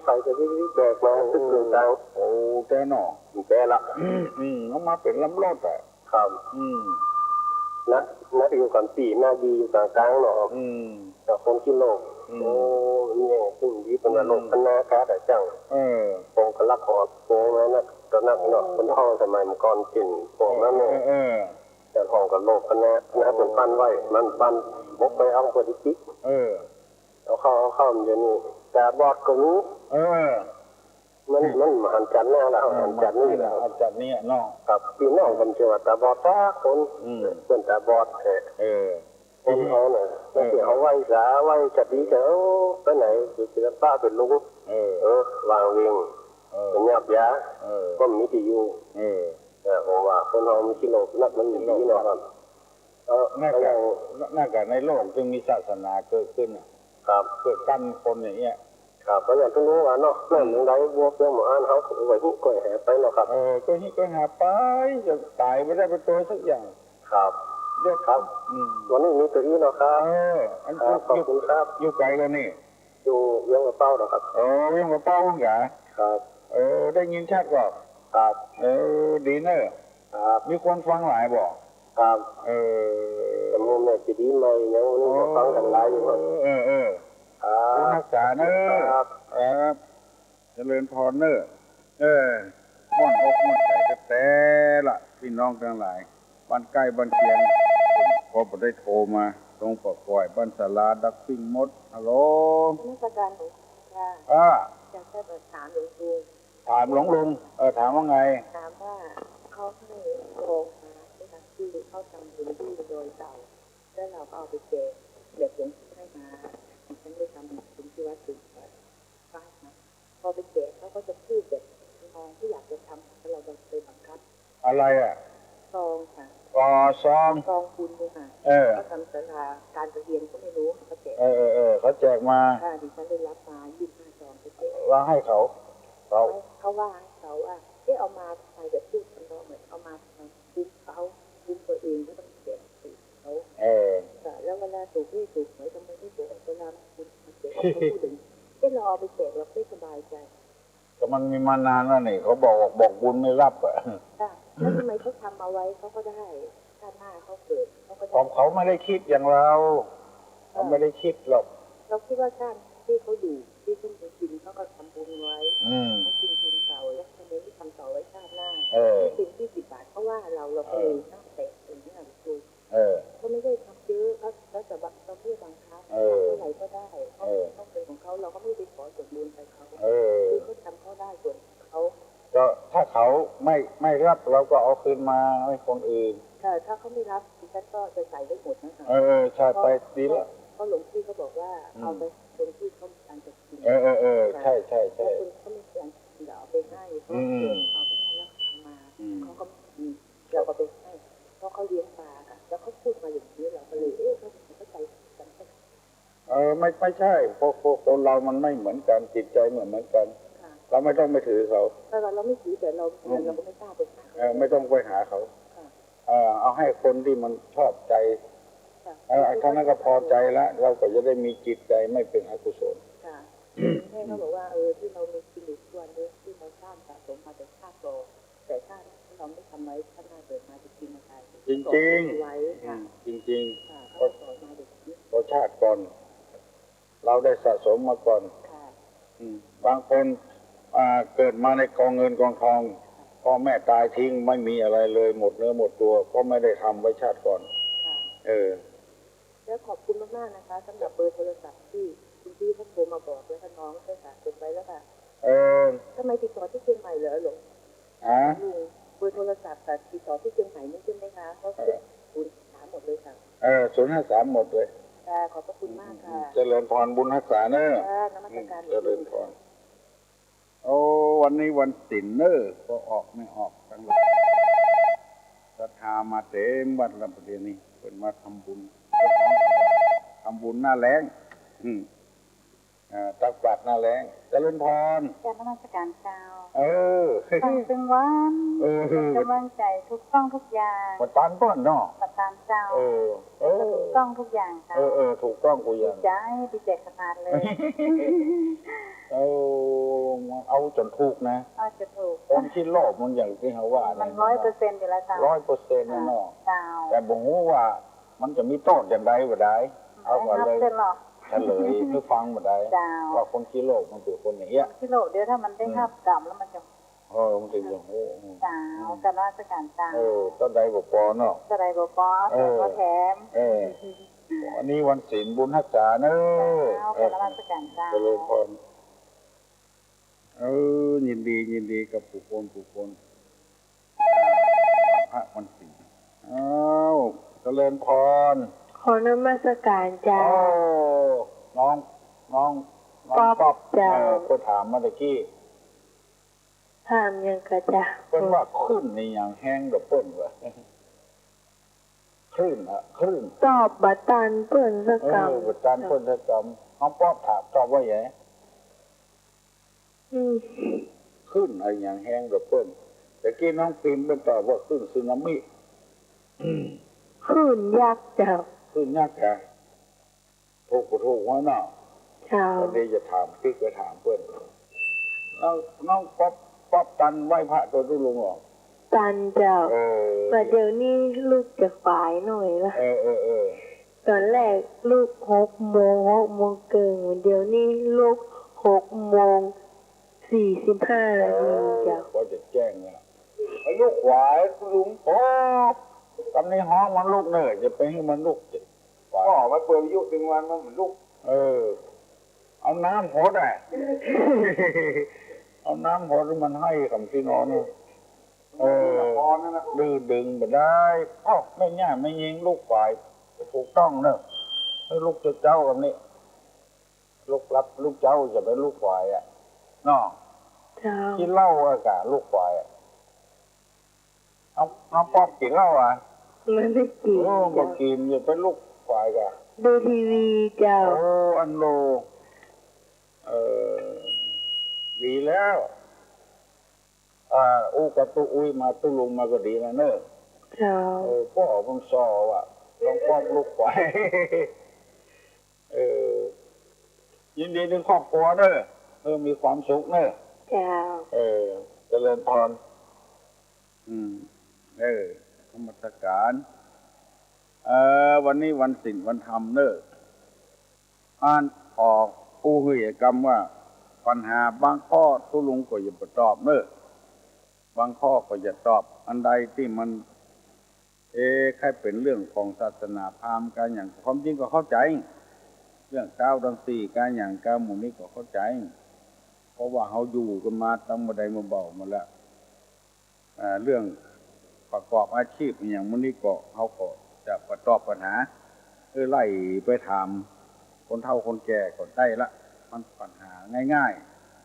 ใส่กระติกแบกมา เออ ตึกตึงตัง โอ้ แต๊เนาะ แต๊ละ อืม อืม เอามาเป๋นลำรถอะ ครับ อืม นัก นักอยู่ก๋ำตี้ นักดีอยู่ก๋างๆ เนาะ อืม แต่คนขี้โลภ อืม โอ้ นี่สิ่งดีเปิ้นว่า อืม โลกพันนาคาตาจั่ง เออ องครักษ์อ่อน โอ้ นั่นน่ะ ต๋อนนั้นเนาะ เออ คนเฒ่าสมัยก่อนกิ๋น พวกนั้นเนี่ย เออ เออ แต่ของก็โลกพันนาคา เปิ้นปั้นไว้ มันปั้น บกไปเอาเปิ้นติ๊ก เออ เอาเข้า เอาเข้า เดี๋ยวนี้ตาบอดก็มี เออ มัน มันมหัศจรรย์นะ ละ เออ มหัศจรรย์นี่แหละ มหัศจรรย์เนี่ยเนาะ ครับ ปี้น้องเปิ้นเชื่อว่าตาบอดสักคน อืม เปิ้นตาบอดแท้ เออ คนเฮาน่ะ เออ บางทีเฮาไหว้สา ไหว้จะดีจะ เอ้า ไปไหน ศิลปะเป็นลุง เออ เออ วางเวง เออ เป็นหยาบยา เออ ก็มีที่อยู่ เออ แต่ผมว่าคนเฮามันขี้โลภนัก มันมีดีเนาะครับ เออ นั่นก็ อย่าง นั่นก็ในโลกจึงมีศาสนาเกิดขึ้นน่ะ ครับ เพื่อกันคนอย่างเงี้ย ครับ ก็อย่างตี้ลุงว่าเนาะ อืม น้ำหนึ่งใดบัวเปียงหมู่อัน เฮาก็ไหว้หิ้งก้อยแหไปเนาะครับ เออ ก้อยหิ้งก้อยแหไป จะต๋ายบ่ได้เป๋นตั๋วสักอย่าง ครับ ยก ครับ อืม วันนี้มีเต้าอี้เนาะครับ เออ อัน ครับ อยู่ ขอบคุณครับ อยู่ไก๋กั๋นนี่ อยู่เวียงป่าเป้าเนาะครับ เออ เวียงป่าเป้าเหมือนกั๋น ครับ เออ ได้ยินชัดก่อ ครับ เออ ดีเนอะ ครับ มีคนฟังหลายบ่ ครับ เออ สมุนไพรดีใหม่ยังนี่ก็ฟังกั๋นหลายอยู่ครับ เออ เออ ครับ บุญฮักษาเนอะ ครับ ครับ เจริญพรเนอะ เออ ม่วนอกม่วนใจ๋แต๊ๆ ละ ปี้น้องตังหลาย บ้านใก้บ้านเคียง ก็บ่ได้โทรมา ตรงปากก้อย บ้านสาลา ดักปิ้งมด ฮัลโหล นมัสการหลวงตาค่ะ อ่า อยากจะถามหลวงลุง ถามหลวงลุง เออ ถามว่าไง ถามว่าเขาให้ซองมาใช่ไหม ที่เขาทำบุญที่ดอยเต่า แล้วเราก็เอาไปแจกแบบหลวงพี่ให้มา ดิฉันได้ทำบุญที่วัดสุดวัดบ้านนะ พอไปแจกเขาก็จะพูดแบบทำนองที่อยากจะทำ แล้วเราไปบังคับ อะไรอะ ซองค่ะ อ๋อ ซอง ซองบุญเนี่ยค่ะ เออ เขาทำศาลาการประเรียนก็ไม่รู้ เขาแจก เออ เออ เออ เขาแจกมา ค่ะ ดิฉันได้รับมายี่สิบห้าซอง ไปแจก ว่าให้เขา เขา เขาว่าให้เขาว่า เอ๊ะ เอามาทำไม แบบพูดทำนองเหมือนเอามาทำไม คุ้มเขา คุ้มตัวเองก็ต้องแจกสิเขา เออ ค่ะ แล้วเวลาถูกเลขถูกหวยทำไมไม่บอก เวลาคุณมาแจก เขาพูดอย่างนี้ เอ๊ะ เราเอาไปแจกเราไม่สบายใจ ก็มันมีมานานแล้วนี่ เขาบอกว่าบอกบุญไม่รับอะ ค่ะ แล้วทำไมเขาทำเอาไว้เขาก็ได้ ชาติหน้าเขาเกิดเขาก็ได้ ของเขาไม่ได้คิดอย่างเรา เขาไม่ได้คิดหรอก เราคิดว่าชาติที่เขาอยู่ที่เขามีกินเขาก็ทำบุญไว้ อืม เขากินบุญเก่าแล้วทำไมไม่ทำต่อไว้ชาติหน้า เออ ที่กินยี่สิบบาทเขาว่าเรา เราก็เลย เออ ตั้งแต่ตรงนี้แหละ เออ เขาไม่ได้ทำเยอะ เขา แล้วแต่บาง เราไม่ได้บังคับ เออ เท่าไหร่ก็ได้ เขา เออ ต้องเป็นของเขา เราก็ไม่ได้ไปขอส่วนบุญจากเขา เออ คือเขาทำเขาได้ส่วนเขา ก็ถ้าเขาไม่ ไม่รับ เราก็เอาคืนมาให้คนอื่น ค่ะ ถ้าเขาไม่รับ ดิฉันก็จะใส่ไว้หมดนะคะ เออ ใช่ เพราะ ไป ดีละ เพราะหลวงพี่เขาบอกว่า อืม เอาไปคนที่เขามีการจะกิน เออ เออ เออ ค่ะ ใช่ ใช่ ใช่ แล้วคนเขาไม่มีการกิน เดี๋ยวเอาไปให้ เพราะ อืม เกิดเอาไปให้แล้วเขามา อืม เขาก็ไม่มี เราก็ไปให้ เพราะเขาเลี้ยงปลาค่ะ แล้วเขาพูดมาอย่างนี้ เราก็เลย เอ๊ะ เขา เขาใจกันแค่ไหน เออ ไม่ ไม่ใช่ เพราะ เพราะคนเรามันไม่เหมือนกัน จิตใจไม่เหมือนกัน ค่ะ เราไม่ต้องไปถือเขา แต่ว่าเราไม่ถือ แต่เรา อืม เราก็ไม่กล้าไปหาเขา เออ ไม่ต้องไปหาเขา ค่ะ เออ เอาให้คนที่มันชอบใจ ค่ะ เออ เท่านั้นก็พอใจละ เราก็จะได้มีจิตใจไม่เป็นอกุศล ค่ะ แม่เขาบอกว่า เออ ที่เรามีกินอยู่ทุกวันนี้ ที่เราสร้างสะสมมาแต่ชาติก่อน แต่ถ้าเราไม่ทำไว้ ชาติหน้าเกิดมาจะกินอะไร จริงๆ ไว้ค่ะ อืม จริงๆ ค่ะ เขาก็สอนมาอย่างนี้ เพราะชาติก่อน เราได้สะสมมาก่อน ค่ะ อืม บางคน อ่า เกิดมาในกองเงินกองทอง ค่ะ พ่อแม่ตายทิ้ง ไม่มีอะไรเลย หมดเนื้อหมดตัว เพราะไม่ได้ทำไว้ชาติก่อน ค่ะ เออ แล้วขอบคุณมากๆ นะคะ สำหรับเบอร์โทรศัพท์ที่คุณพี่เขาโทรมาบอก แล้วก็น้องได้สะสมไว้แล้วค่ะ เออ ทำไมติดต่อที่เชียงใหม่เหรอหลวง ฮะ ลุง เบอร์โทรศัพท์ค่ะ ติดต่อที่เชียงใหม่นี่ใช่ไหมคะ เพราะ เออ ศูนย์ห้าสามหมดเลยค่ะ เออ ศูนย์ห้าสามหมดเลย ค่ะ ขอบพระคุณมากค่ะ อืม เจริญพร บุญฮักษาเนอะ ค่ะ นมัสการ อืม เจริญพร โอ้ วันนี้วันศีลเนอะ ก็ออกไม่ออกตังหลาย ศรัทธามาเต็มวัดละ ประเดี๋ยวนี้ เปิ้นมาทำบุญ ทำบุญหน้าแล้ง อืม อ่า ตักบาตรหน้าแล้ง เจริญพร กราบนมัสการเจ้า เออ ฟังตึงวัน เออ เป็นกำลังใจทุกช่องทุกอย่าง บ่ตานป้อนเนาะ บ่ตานเจ้า เออ เออ ทุกช่องทุกอย่างเจ้า เออ เออ ถูกต้องกูอย่าง ดีใจ ดีใจขนาดเลย เออ เอาจ๋นถูกนะ เอาจ๋นถูก คนขี้โลภมันอย่างตี้เฮาว่า มัน เนี่ย ร้อยเปอร์เซ็นต์ อยู่แล้วเจ้า ร้อยเปอร์เซ็นต์ แน่นอน เจ้า แต่บ่ฮู้ว่ามันจะมีโต้ษอย่างใดบ่ได้ อืม เอาก่อนเลย นับเส้นหรอ เฉลยหื้อฟังบ่ได้ เจ้า ว่าคนขี้โลภมันเป๋นคนอย่างเงี้ย ขี้โลภ เดี๋ยวถ้ามันได้ อืม ฮับกรรมแล้วมันจะ เออ มันจะอย่างโอ้ เจ้า อืม กราบนมัสการเจ้า เออ เต้าใดบ่ปอเนาะ เต้าใดบ่ปอ เออ เต้าใดบ่แถม เออ อันนี้วันศีลบุญฮักษาเนอะ เจ้า เออ กราบนมัสการเจ้า เจริญพร เออ ยินดี ยินดีกับผู้คน ผู้คน พระวันศีล อ้าว เจริญพร ขอนมัสการเจ้า โอ้ น้อง น้อง น้องป๊อป ป๊อปเจ้า เออ เปิ้นถามมาตะกี้ ถามหยังก่อเจ้า เปิ้นว่าคลื่นนี่หยังแฮงกว่าเปิ้นวะ คลื่นอะ คลื่น ตอบบ่ตันเปิ้นสักกำ เออ บ่ตันเปิ้นสักกำ น้องป๊อปถาม ตอบว่าหยัง อืม คลื่นอะหยังแฮงกว่าเปิ้น ตะกี้น้องปิมเปิ้นตอบว่าคลื่นสึนามิ คลื่นยักษ์เจ้า คลื่นยักษ์อะ ถูกบ่ถูกวะเนาะ เจ้า วันนี้จะถามติ๊กไปถามเปิ้น แล้วน้องป๊อป ป๊อปตันไหว้พระตวยตุ๊ลุงเหรอ ตันเจ้า เออ แต่เดี๋ยวนี้ลุกจะสายหน่อยละ เออ เออ เออ ตอนแรกลุกหกโมง หกโมงเกิ่ง เดี๋ยวนี้ลุกหกโมงสี่สิบห้านาทีเจ้า ก็จะแจ้งแล้ว ไอ้ลุกสายตุ๊ลุง โอ้ ตอนนี้ฮ้องมันลุกเน่อ จะไปหื้อมันลุก สาย ก็มาเปิดวิทยุตึงวันมันลุก เออ เอาน้ำหดอะ เอาน้ำหดมันไห้กำตี้นอน เออ มันละครนั่นน่ะ ดึง ดึงบ่ได้ อ้อ แม่ย่าแม่ญิงลุกสาย ถูกต้องเน่อ หื้อลุกเจ๊าๆ กำนี้ ลุกลับ ลุกเจ๊าจะไปลุกสายอะ เนาะ เจ้า กิ๋นเหล้าอะก่ะ ลุกสายอะ เอา เอาป๊อปกิ๋นเหล้าอะ มันไม่กิ๋น โอ้ บ่กิ๋น อย่าไปลุกสายก่ะ ดูทีวีเจ้า โอ้ อันโล เออ ดีแล้ว อ่า อู้กับตุ๊อุ้ยมา ตุ๊ลุงมาก็ดีแล้วเน่อ เจ้า เออ ป้อผมซอว่ะ น้องป๊อปลุกสาย เออ ยินดีเถิงครอบครัวเน่อ เออ มีความสุขเน่อ เจ้า เออ เจริญพร อืม เออ นมัสการ เออ วันนี้วันศีลวันธรรมเน่อ อ่านออกอู้หื้อหื้อกำว่า ปัญหาบางข้อตุ๊ลุงก็อย่าไปตอบเน่อ บางข้อก็อย่าตอบ อันใดตี้มัน เอ๊ะ ใค่เป๋นเรื่องของศาสนาพราหมณ์กาหยัง ความจริงก็เข้าใจ๋ เรื่องกาวตังสี่กาหยังกาหมู่นี้ก็เข้าใจ๋ เพราะว่าเฮาอยู่กั๋นมาตั้งบ่ใดบ่เบา๋มาแล้ว อ่า เรื่องประกอบอาชีพอะหยังหมู่นี้ก็ เฮาก็จะไปตอบปัญหา เออ ไล่ไปถามคนเฒ่าคนแก่ก็ได้ละ มันปัญหาง่าย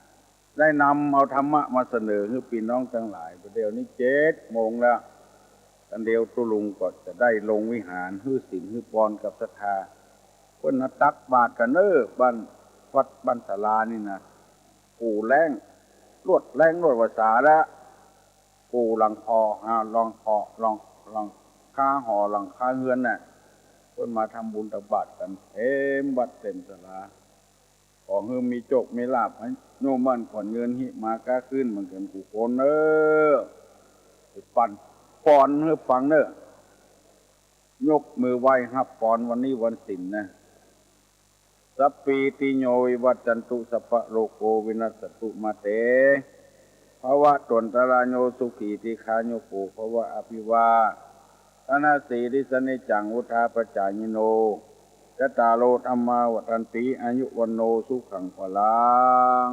ๆ ได้นำเอาธรรมะมาเสนอหื้อปี้น้องตังหลาย บ่าเดี่ยวนี้เจ็ดโมงแล้ว ตันเดียวตุ๊ลุงก็จะได้ลงวิหาร หื้อศีลหื้อปอนกับศรัทธา เปิ้นนะตักบาตรกั๋นเน่อ บ้านวัดบ้านศาลานี่นะ กู้แล้ง ลวดแล้งลวดวาสาแล้ว กู้หลังคอ หา หลังคอ หลัง หลังคาหอหลังคาเฮือนน่ะ เปิ้นมาทำบุญตักบาตรกั๋นเต็มวัดเต็มศาลา ขอหื้อมีโจคมีลาภ อายุมั่นขวัญยืน หิมาก๊าคืน เหมือนกั๋นกู้คนเน่อ ปันปอนหื้อฟังเน่อ ยกมือไหว้ฮับปอนวันนี้วันศีลนะ สัพพีติโยวิวัชชันตุ สัพพะโรโควินัสสันตุมาเต ภะวะตวันตะราโย สุขีทีฆายุโกภะวะ อภิวาทะนะสีลิสสะนิจจัง วุฑฒาปะจายิโน จัตตาโรธัมมาวัฑฒันติ อายุวัณโณสุขังพะลัง